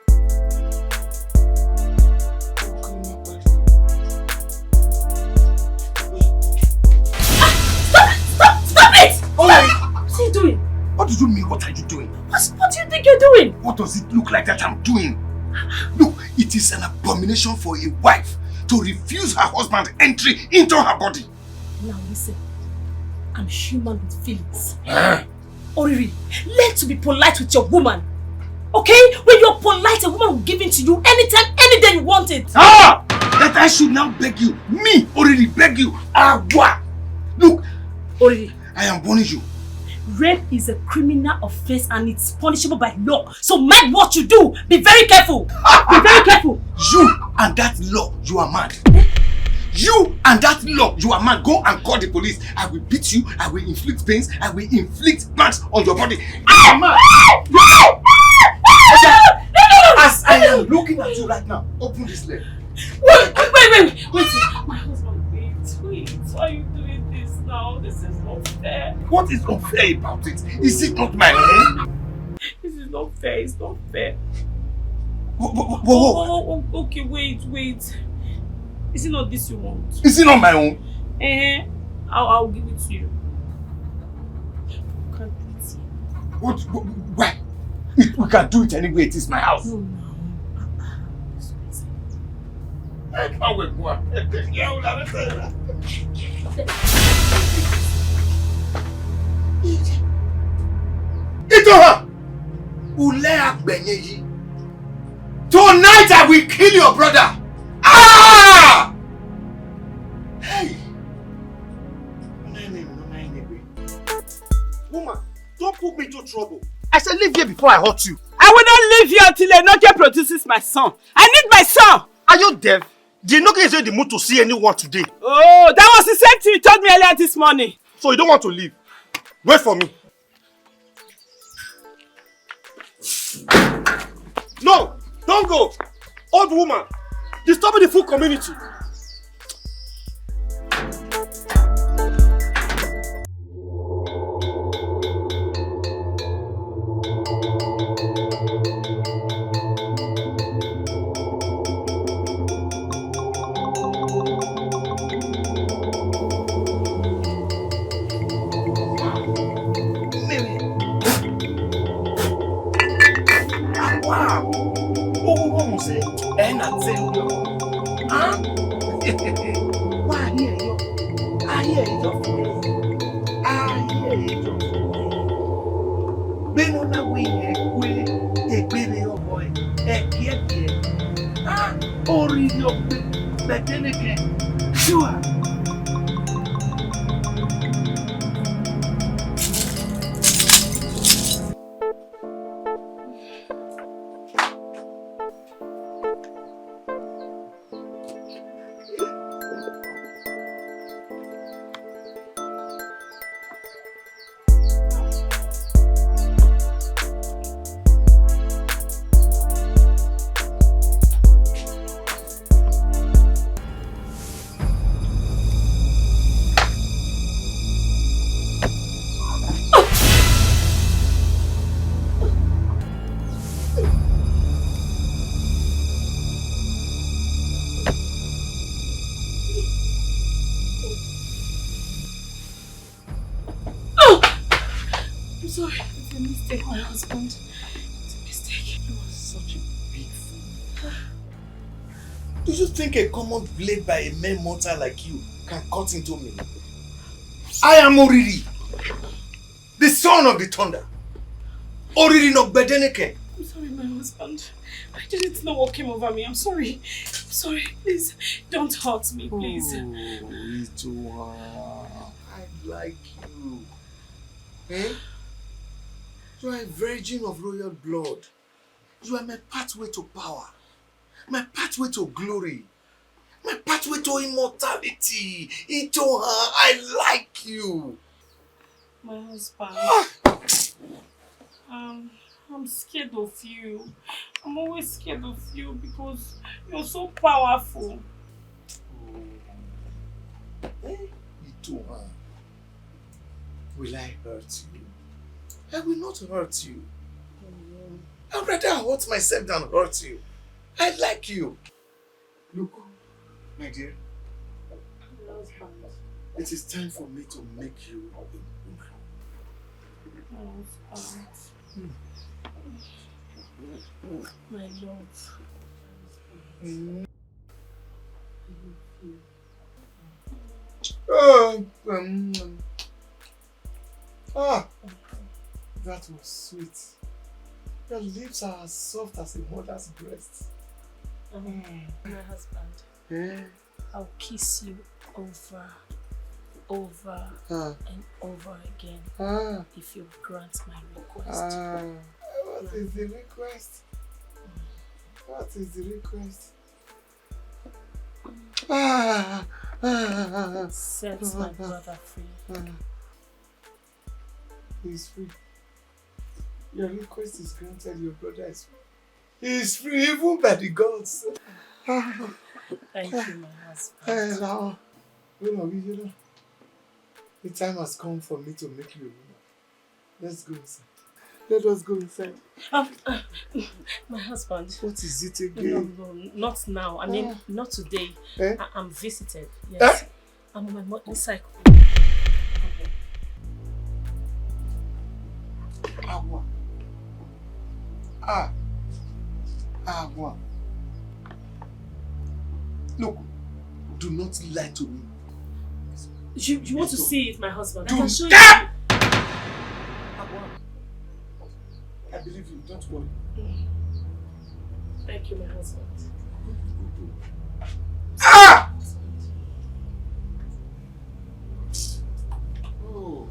Stop! Stop! Stop it! What are you doing? What do you mean, what are you doing? What, what do you think you're doing? What does it look like that I'm doing? Look, it is an abomination for a wife to refuse her husband entry into her body. Now listen, I'm human with feelings. Eh? Oriri, learn to be polite with your woman. Okay? When you're polite, a woman will give in to you anytime, any day you want it. Ah! That I should now beg you, me, Oriri, beg you, Awa. Look, Oriri, I am warning you. Rape is a criminal offense and it's punishable by law. So mind what you do. Be very careful. Be very careful. You and that law, you are mad. You and that law, you are mad. Go and call the police. I will beat you. I will inflict pains. I will inflict marks on your body. You are mad. You are mad. As I am looking at you right now, open this leg. Wait, wait, wait, wait, wait. My husband, wait, wait. Why are you doing this now? This is not fair. What is unfair about it? Is it not my home? This is not fair. It's not fair. Whoa, whoa, whoa, whoa, whoa. Oh, oh, oh, okay, wait, wait. Is it not this you want? Is it not my own? Eh, I'll, I'll give it to you. You can't do it here. What, what, why? It, we can do it anywhere. It is my house. No, no. Ah, ah, this place. Itohan! Ulẹ agbẹyẹn yi. Tonight I will kill your brother. Ah! Hey! Woman, don't put me into trouble. I said leave here before I hurt you. I will not leave here until Enoke produces my son. I need my son. Are you deaf? Did Enoke is not in the mood to see anyone today. Oh, that was the same thing you told me earlier this morning. So you don't want to leave? Wait for me. No, don't go. Old woman, Disturbing the full community. Mary. Wow. Oh, oh, oh, say, eh, na say, huh? Wa hia ẹyọ. A hia ẹyọ. A hia ẹyọ. Vbene ọ na wẹ irẹn gue egbe vbe obọ ẹre, ẹkiẹkiẹ. Ah, orhiọn gbe, but then again, sure. Oh! I'm sorry. It's a mistake, my husband. It's a mistake. You are such a big fool. Do you think a common blade by a mere mortal like you can cut into me? I am Oriri, the son of the thunder. Oriri ne ọ gbe ẹdẹnẹkẹn. I'm sorry, my husband. I didn't know what came over me. I'm sorry. I'm sorry. Please, don't hurt me, please. Oh, Itohan, I like you. Eh? You are a virgin of royal blood. You are my pathway to power, my pathway to glory, my pathway to immortality. Itohan, I like you. My husband. Ah! Um, I'm scared of you. I'm always scared of you because you're so powerful. Oh. Eh? Itohan. Will I hurt you? I will not hurt you. I'd rather hurt myself than hurt you. I like you. Look, my dear, it is time for me to make you a woman. My love. Mm. Oh, um, ah, that was sweet. Your lips are as soft as a mother's breast. Um, my husband, eh? I'll kiss you over, over, ah, and over again, ah, if you grant my request. Ah, what is the request? What is the request? Ah, ah, ah, ah. Set my brother free. Ah. He's free. Your request is granted. Your brother is free. He is free even by the gods. Ah. Thank you, my husband. Eh, now, when are we here now? The time has come for me to make you a woman. Let's go inside. Let us go inside. Um, uh, my husband. What is it again? No, no, not now. I mean, ah, not today. Eh? I, I'm visited. Yes. Eh? I'm on my monthly cycle. Awa. Ah. Awa. Look, do not lie to me. You, you want to see it, my husband? I can show you. Ah! Awa. I believe you. Don't worry. Thank you, my husband. Ah! Oh.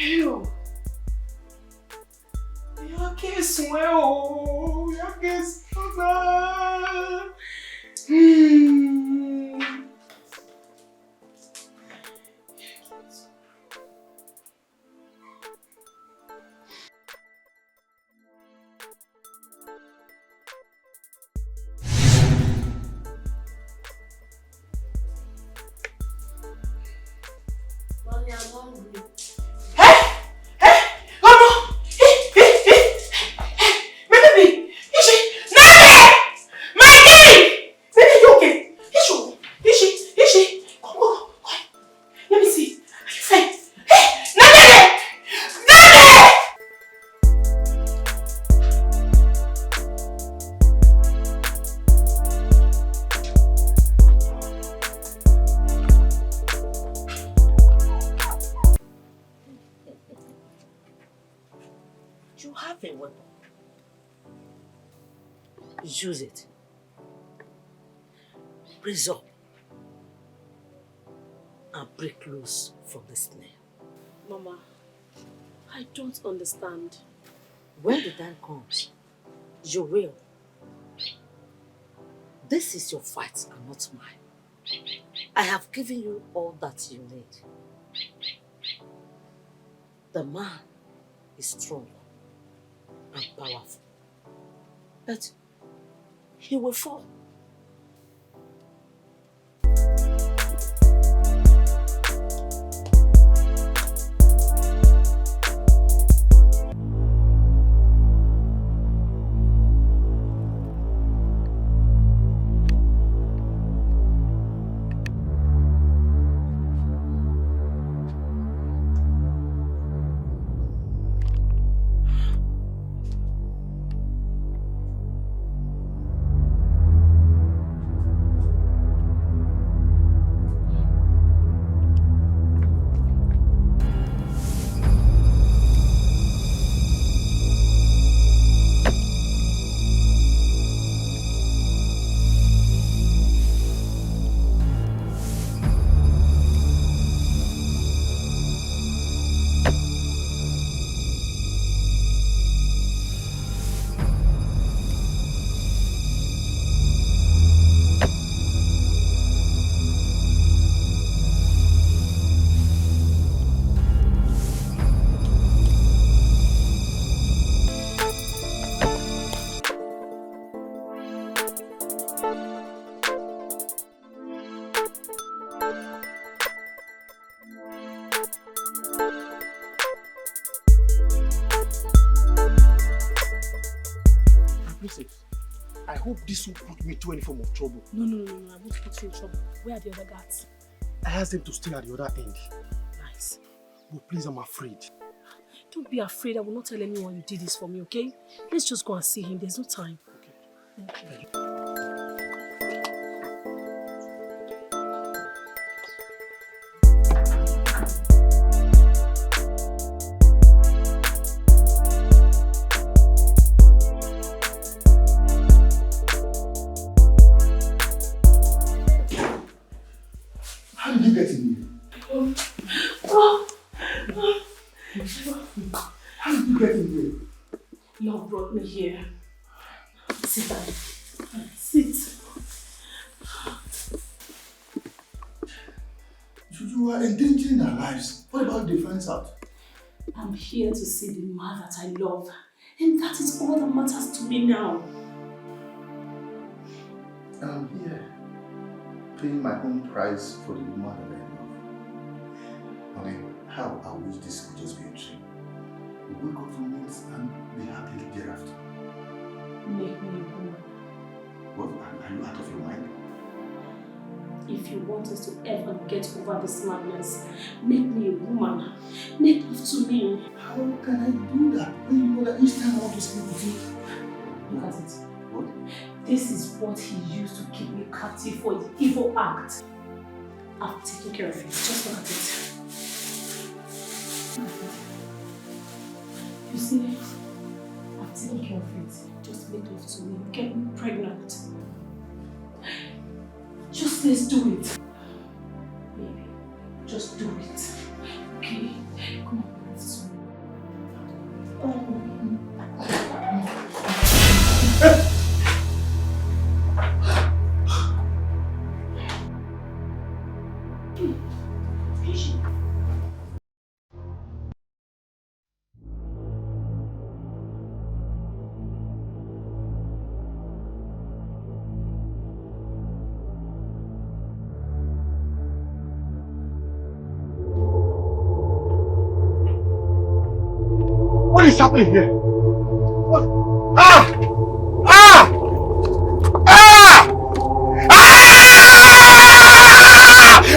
Eyo. Iyake sun ẹre o, Iyake sun. Hmm. Mommy, I'm hungry. Eh? Eh? Oh no! Eh, eh, eh, eh, my baby! Ishi! Nene! My baby! Baby, you okay? Ishi! Ishi! Ishi! Come, come, come. Let me see. Are you fine? Hey, Nene! Nene! You have a weapon. Use it. Raise up and break loose from the snare. Mama, I don't understand. When the time comes, you will. This is your fight and not mine. I have given you all that you need. The man is strong and powerful, but he will fall. Princess, I hope this won't put me into any form of trouble. No, no, no, no, no, I won't put you in trouble. Where are the other guards? I asked them to stay at the other end. Nice. But please, I'm afraid. Don't be afraid. I will not tell anyone you did this for me, okay? Let's just go and see him. There's no time. Okay. Thank you. How did you get in here? How did you get in here? Love brought me here. Sit down. Sit. You, you are endangering our lives. What about if they find out? I'm here to see the man that I love. And that is all that matters to me now. And I'm here, paying my own price for the woman that I love. I mean, how I wish this could just be a dream. We wake up from it and be happy thereafter. Make me a woman. What? Are, are you out of your mind? If you want us to ever get over this madness, make me a woman. Make love to me. How can I do that when you know that each time I want to sleep with you? Look at it. What? This is what he used to keep me captive for his evil act. I've taken care of it. Just look at it. You see, I've taken care of it. Just make love to me. Get me pregnant. Just let's do it. Baby, just do it. Okay? Come on, let's go. Oh. is happening here? Ah! Ah! Ah! Ah!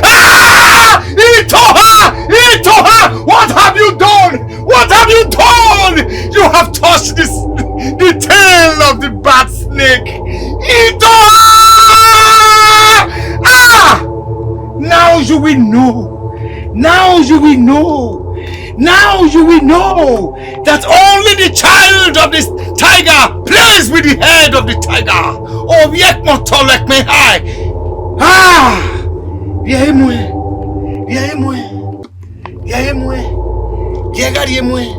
Ah! Itoha! Itoha! What have you done? What have you done? You have touched this, the tail of the bad snake. Itoha! Ah! Now you will know. Now you will know. Now you will know that only the child of this tiger plays with the head of the tiger. Oh, yet more tall like me high. Ah! Rhie mu ẹn. Rhie mu ẹn. Rhie mu ẹn. Gie gha rhie mu ẹn.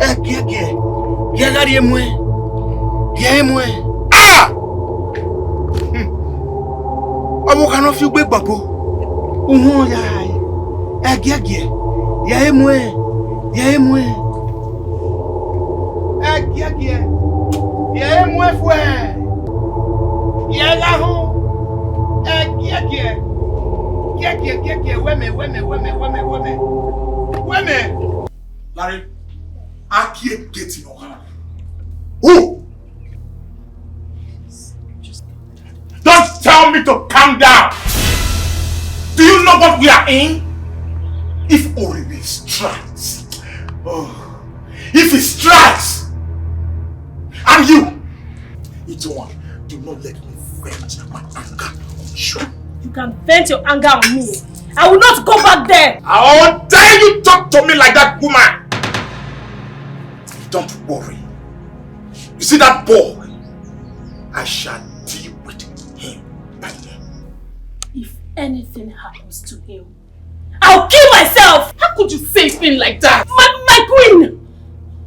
Ẹ gie gie. Gie gha rhie mu ẹn. Rhie mu ẹn. Ah! Hmm. Ọmọ kha ne ọ fi ugbe gbọbo. Uhunmwu ya rae. Ẹ gie gie. Rhie mu ẹn. Rhie mu ẹn. Ẹ gie gie. Rhie mu ẹn fuẹ. Rhie gha họn. Ẹ gie gie. Gie gie gie gie. Wẹ mẹ, wẹ mẹ, wẹ mẹ, wẹ mẹ, wẹ mẹ, wẹ mẹ. Wẹ mẹ. Larry, a kie gate nọ gha. Who? Don't tell me to calm down. Do you know what we are in? If Oriri strikes, oh, if he strikes, and you, Itohan, do not let me vent my anger on you. You can vent your anger on me. I will not go back there. How dare you talk to me like that, woman? Don't worry. You see that boy? I shall deal with him by him. If anything happens to him, I'll kill myself! How could you say a thing like that? My, my queen!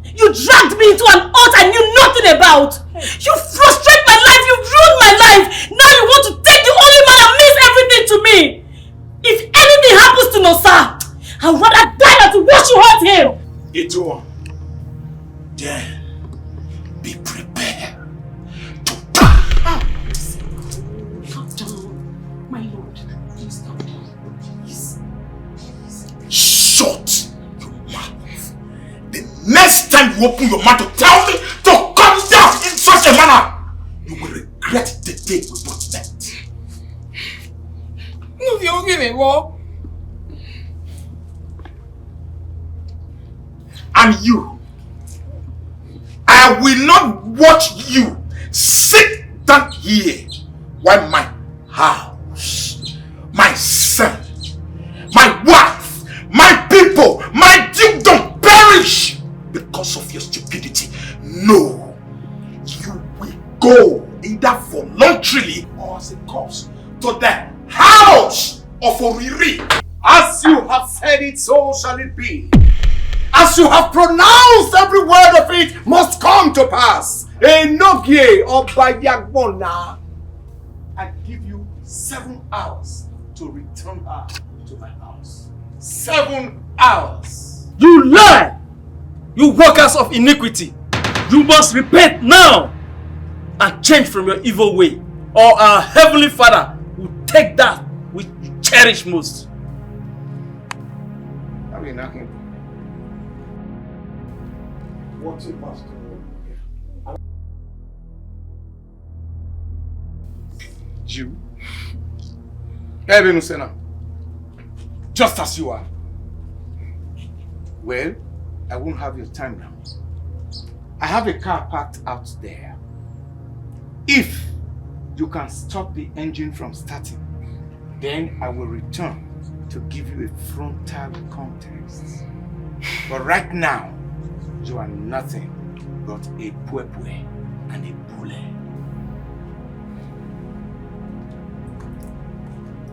You dragged me into an hole I knew nothing about! You frustrate my life! You ruined my life! Now you want to take the only man that means everything to me! If anything happens to Nosa, I'd rather die than to watch you hurt him! Itohan, then be prepared to die! Ah, calm down, my lord. Please calm down. Please. Shut your mouth. The next time you open your mouth to tell me to come down in such a manner, you will regret the day we both met. No, you don't give me what? And you, I will not watch you sit down here while my house, my son, my wife, my people, my dukedom perish because of your stupidity. No, you will go either voluntarily or as a corpse to the house of Oriri. As you have said it, so shall it be. As you have pronounced, every word of it must come to pass. Enogie Obayagbona, I give you seven hours to return her to my house. Seven hours. You lie! You workers of iniquity, you must repent now and change from your evil way, or our Heavenly Father will take that which you cherish most. What a pastor. You? Hey, Benusena. Just as you are. Well, I won't have your time now. I have a car parked out there. If you can stop the engine from starting, then I will return to give you a frontal contest. But right now, you are nothing but a puepue and a bully.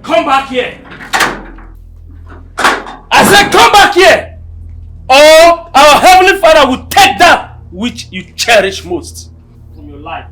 Come back here! I said, come back here! Or our Heavenly Father will take that which you cherish most from your life.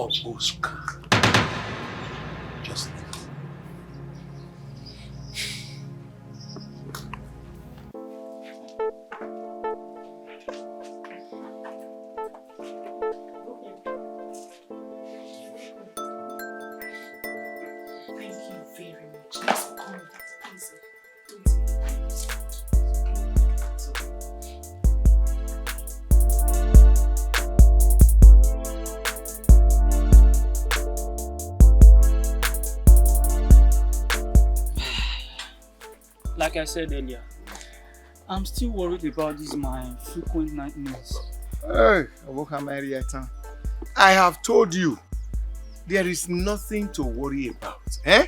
Obosuka. Just leave. Thank you very much. Thanks for coming. Please, don't. Like I said earlier, I'm still worried about this my frequent nightmares. Hey, Oboka, my dear, I have told you, there is nothing to worry about. Eh?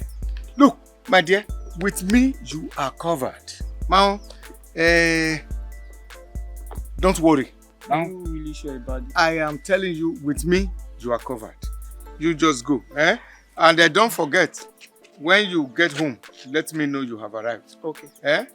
Look, my dear, with me, you are covered. Now, eh, don't worry. Are you really sure about this? I am telling you, with me, you are covered. You just go, eh? And, eh, don't forget, when you get home, let me know you have arrived. Okay. Eh?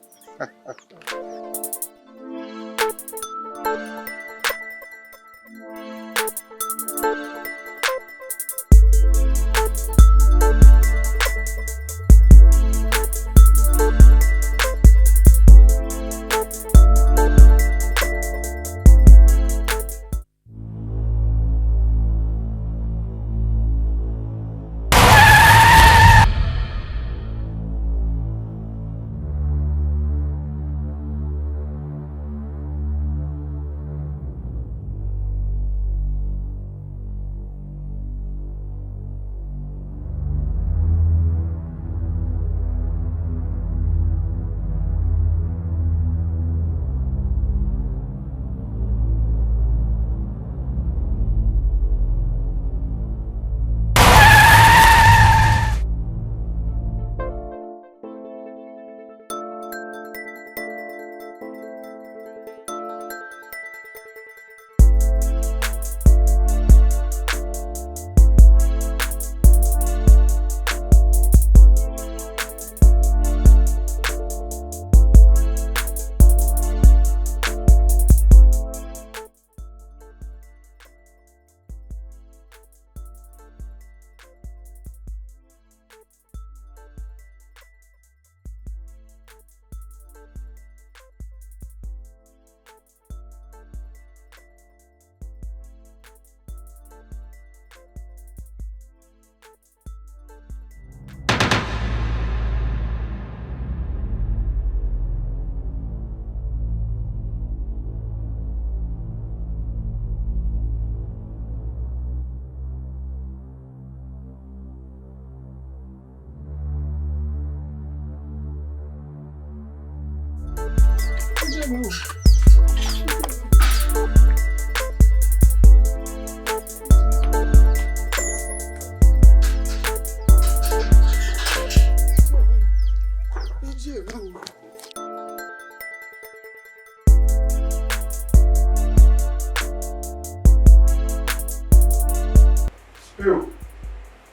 Eo,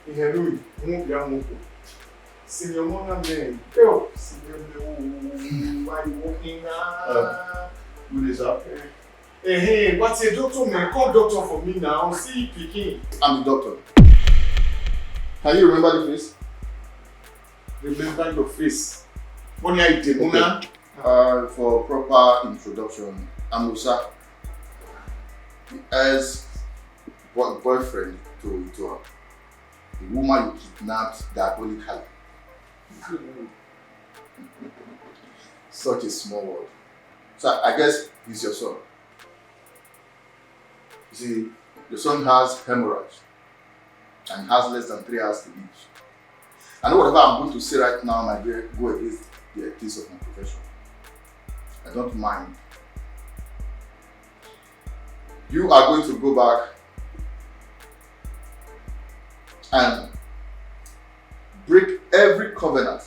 ihe rhunmwuda mu okhuo. Senior ọmọ na mẹ, eo, senior mẹ, oh, why you walking now? Uh, good day, sir. Eh, hey, what's a doctor, man? Call doctor for me now. See pikin. I'm the doctor. Can you remember the face? Remember your face. Money I did, okay. Uh, for proper introduction, I'm Musa, the ex boy-, boyfriend to Itua, the woman you kidnapped diabolically. Such a small world. So I guess he's your son. You see, your son has hemorrhage and has less than three hours to live. I know whatever I'm going to say right now might be, go against the ethics of my profession. I don't mind. You are going to go back and break every covenant,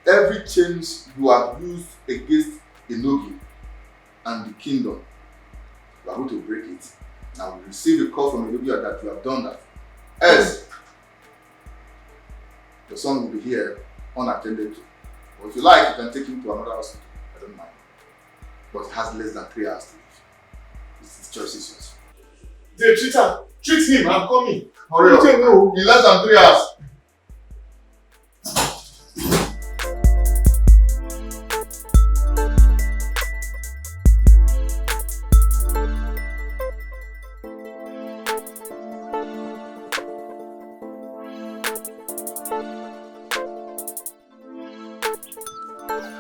every chains you have used against Enogie and the kingdom. You are going to break it. Now we receive a call from Enogie that you have done that. Else, your son will be here unattended to. Or if you like, you can take him to another hospital. I don't mind. But he has less than three hours to live. It's his choice, is yours. They treat am. Treat him, I'm coming. Hurry up. Treat him, no. In less than three hours.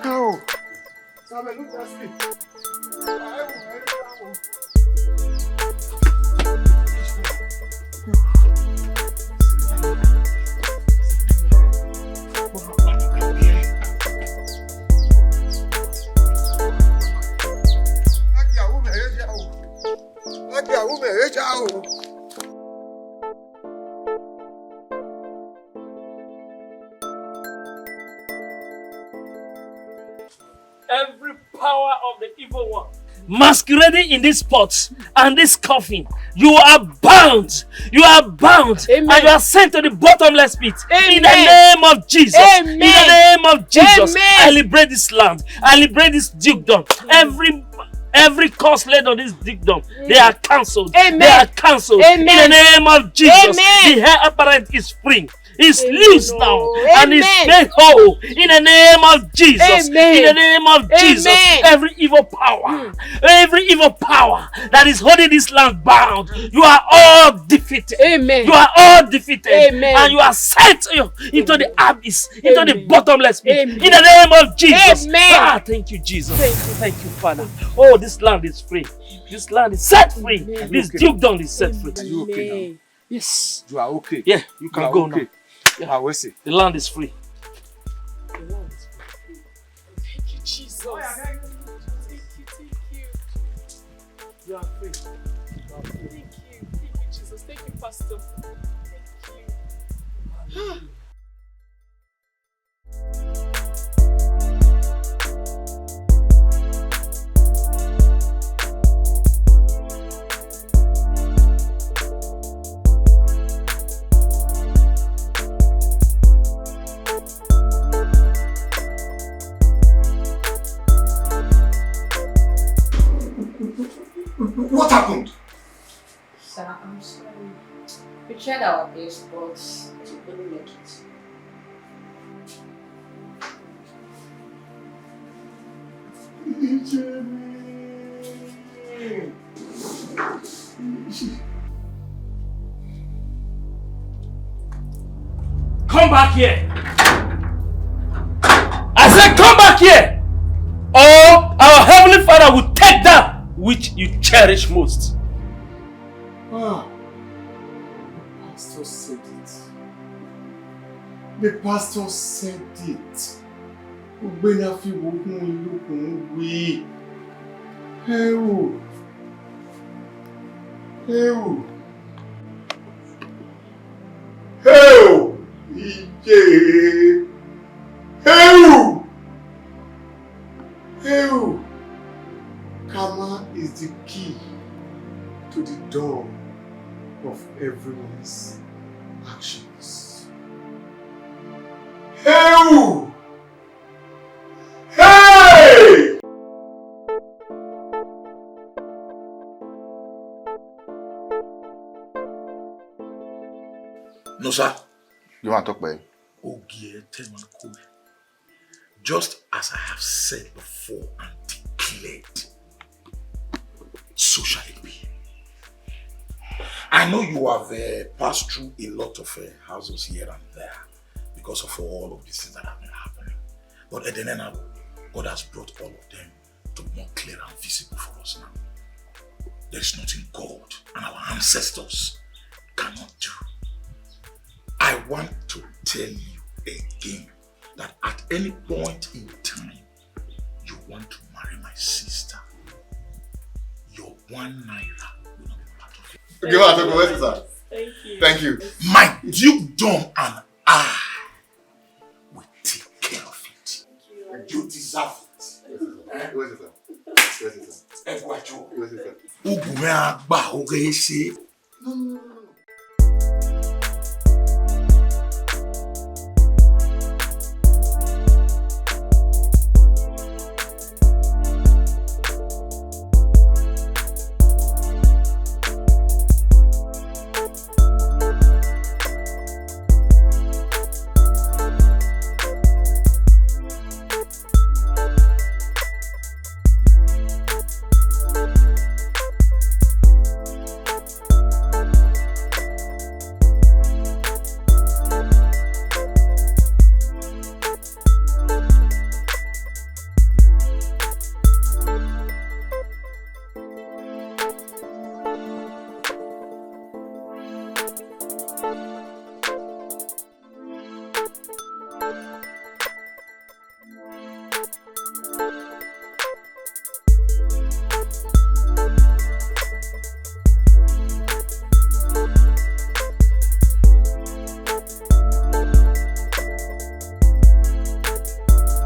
Oh. Every power of the evil one masquerading in this pot and this coffin, you are bound. You are bound. Amen. And you are sent to the bottomless pit. In the Amen. Name of Jesus. In the Amen. Name of Jesus. Amen. I liberate this land. I liberate this dukedom. Every every curse laid on this dukedom, they are cancelled. Amen. They are cancelled. Amen. In the name of Jesus. Amen. The heir apparent is free. Is loose now and is Amen. Made whole in the name of Jesus. Amen. In the name of Jesus, Amen. Every evil power, Mm. Every evil power that is holding this land bound, you are all defeated. Amen. You are all defeated. Amen. And you are sent into the abyss, into the Amen. Bottomless pit. Amen. In the name of Jesus. Amen. Ah, thank you, Jesus. Thank you. Thank you, Father. Oh, this land is free. This land is set free. Amen. This dukedom is set free. Are you okay now? Amen. Yes. You are okay. Yeah, you can go now. Yeah. Ah, we see. The land is free. The land is free. Thank you, Jesus. Thank you, thank you. You are free. You are free. Thank you, thank you, Jesus. Thank you, Pastor. Thank you. What happened? Sir, I'm sorry. We tried our best, but we couldn't make it. Come back here! I said, come back here! Or our Heavenly Father will take that which you cherish most. Ah, the pastor said it. The pastor said it. Ugbẹn na fi wo khuẹn, ilukun wẹ, "Hẹ o, hẹ o, hẹ o, iye, hẹ o, hẹ o." Karma is the key to the door of everyone's actions. Hẹ o! Hey! No, sir. You want to talk, babe? Ogie te ma ko. Just as I have said before and declared, so shall it be. I know you have, uh, passed through a lot of, uh, houses here and there because of all of these things that have been happening. But at the end, God has brought all of them to more clear and visible for us now. There is nothing God and our ancestors cannot do. I want to tell you again that at any point in time you want to marry my sister, your one naira will not be part of it. Okay, well, I talk about it, sir. Thank you. Thank you. My dukedom and I will take care of it. Thank you. You deserve it. Eh? Where's it, sir? Where's it, sir? Ẹ kú àjò. Where's it, sir? Ugu mẹ agba oge se. No, no, no, no, no.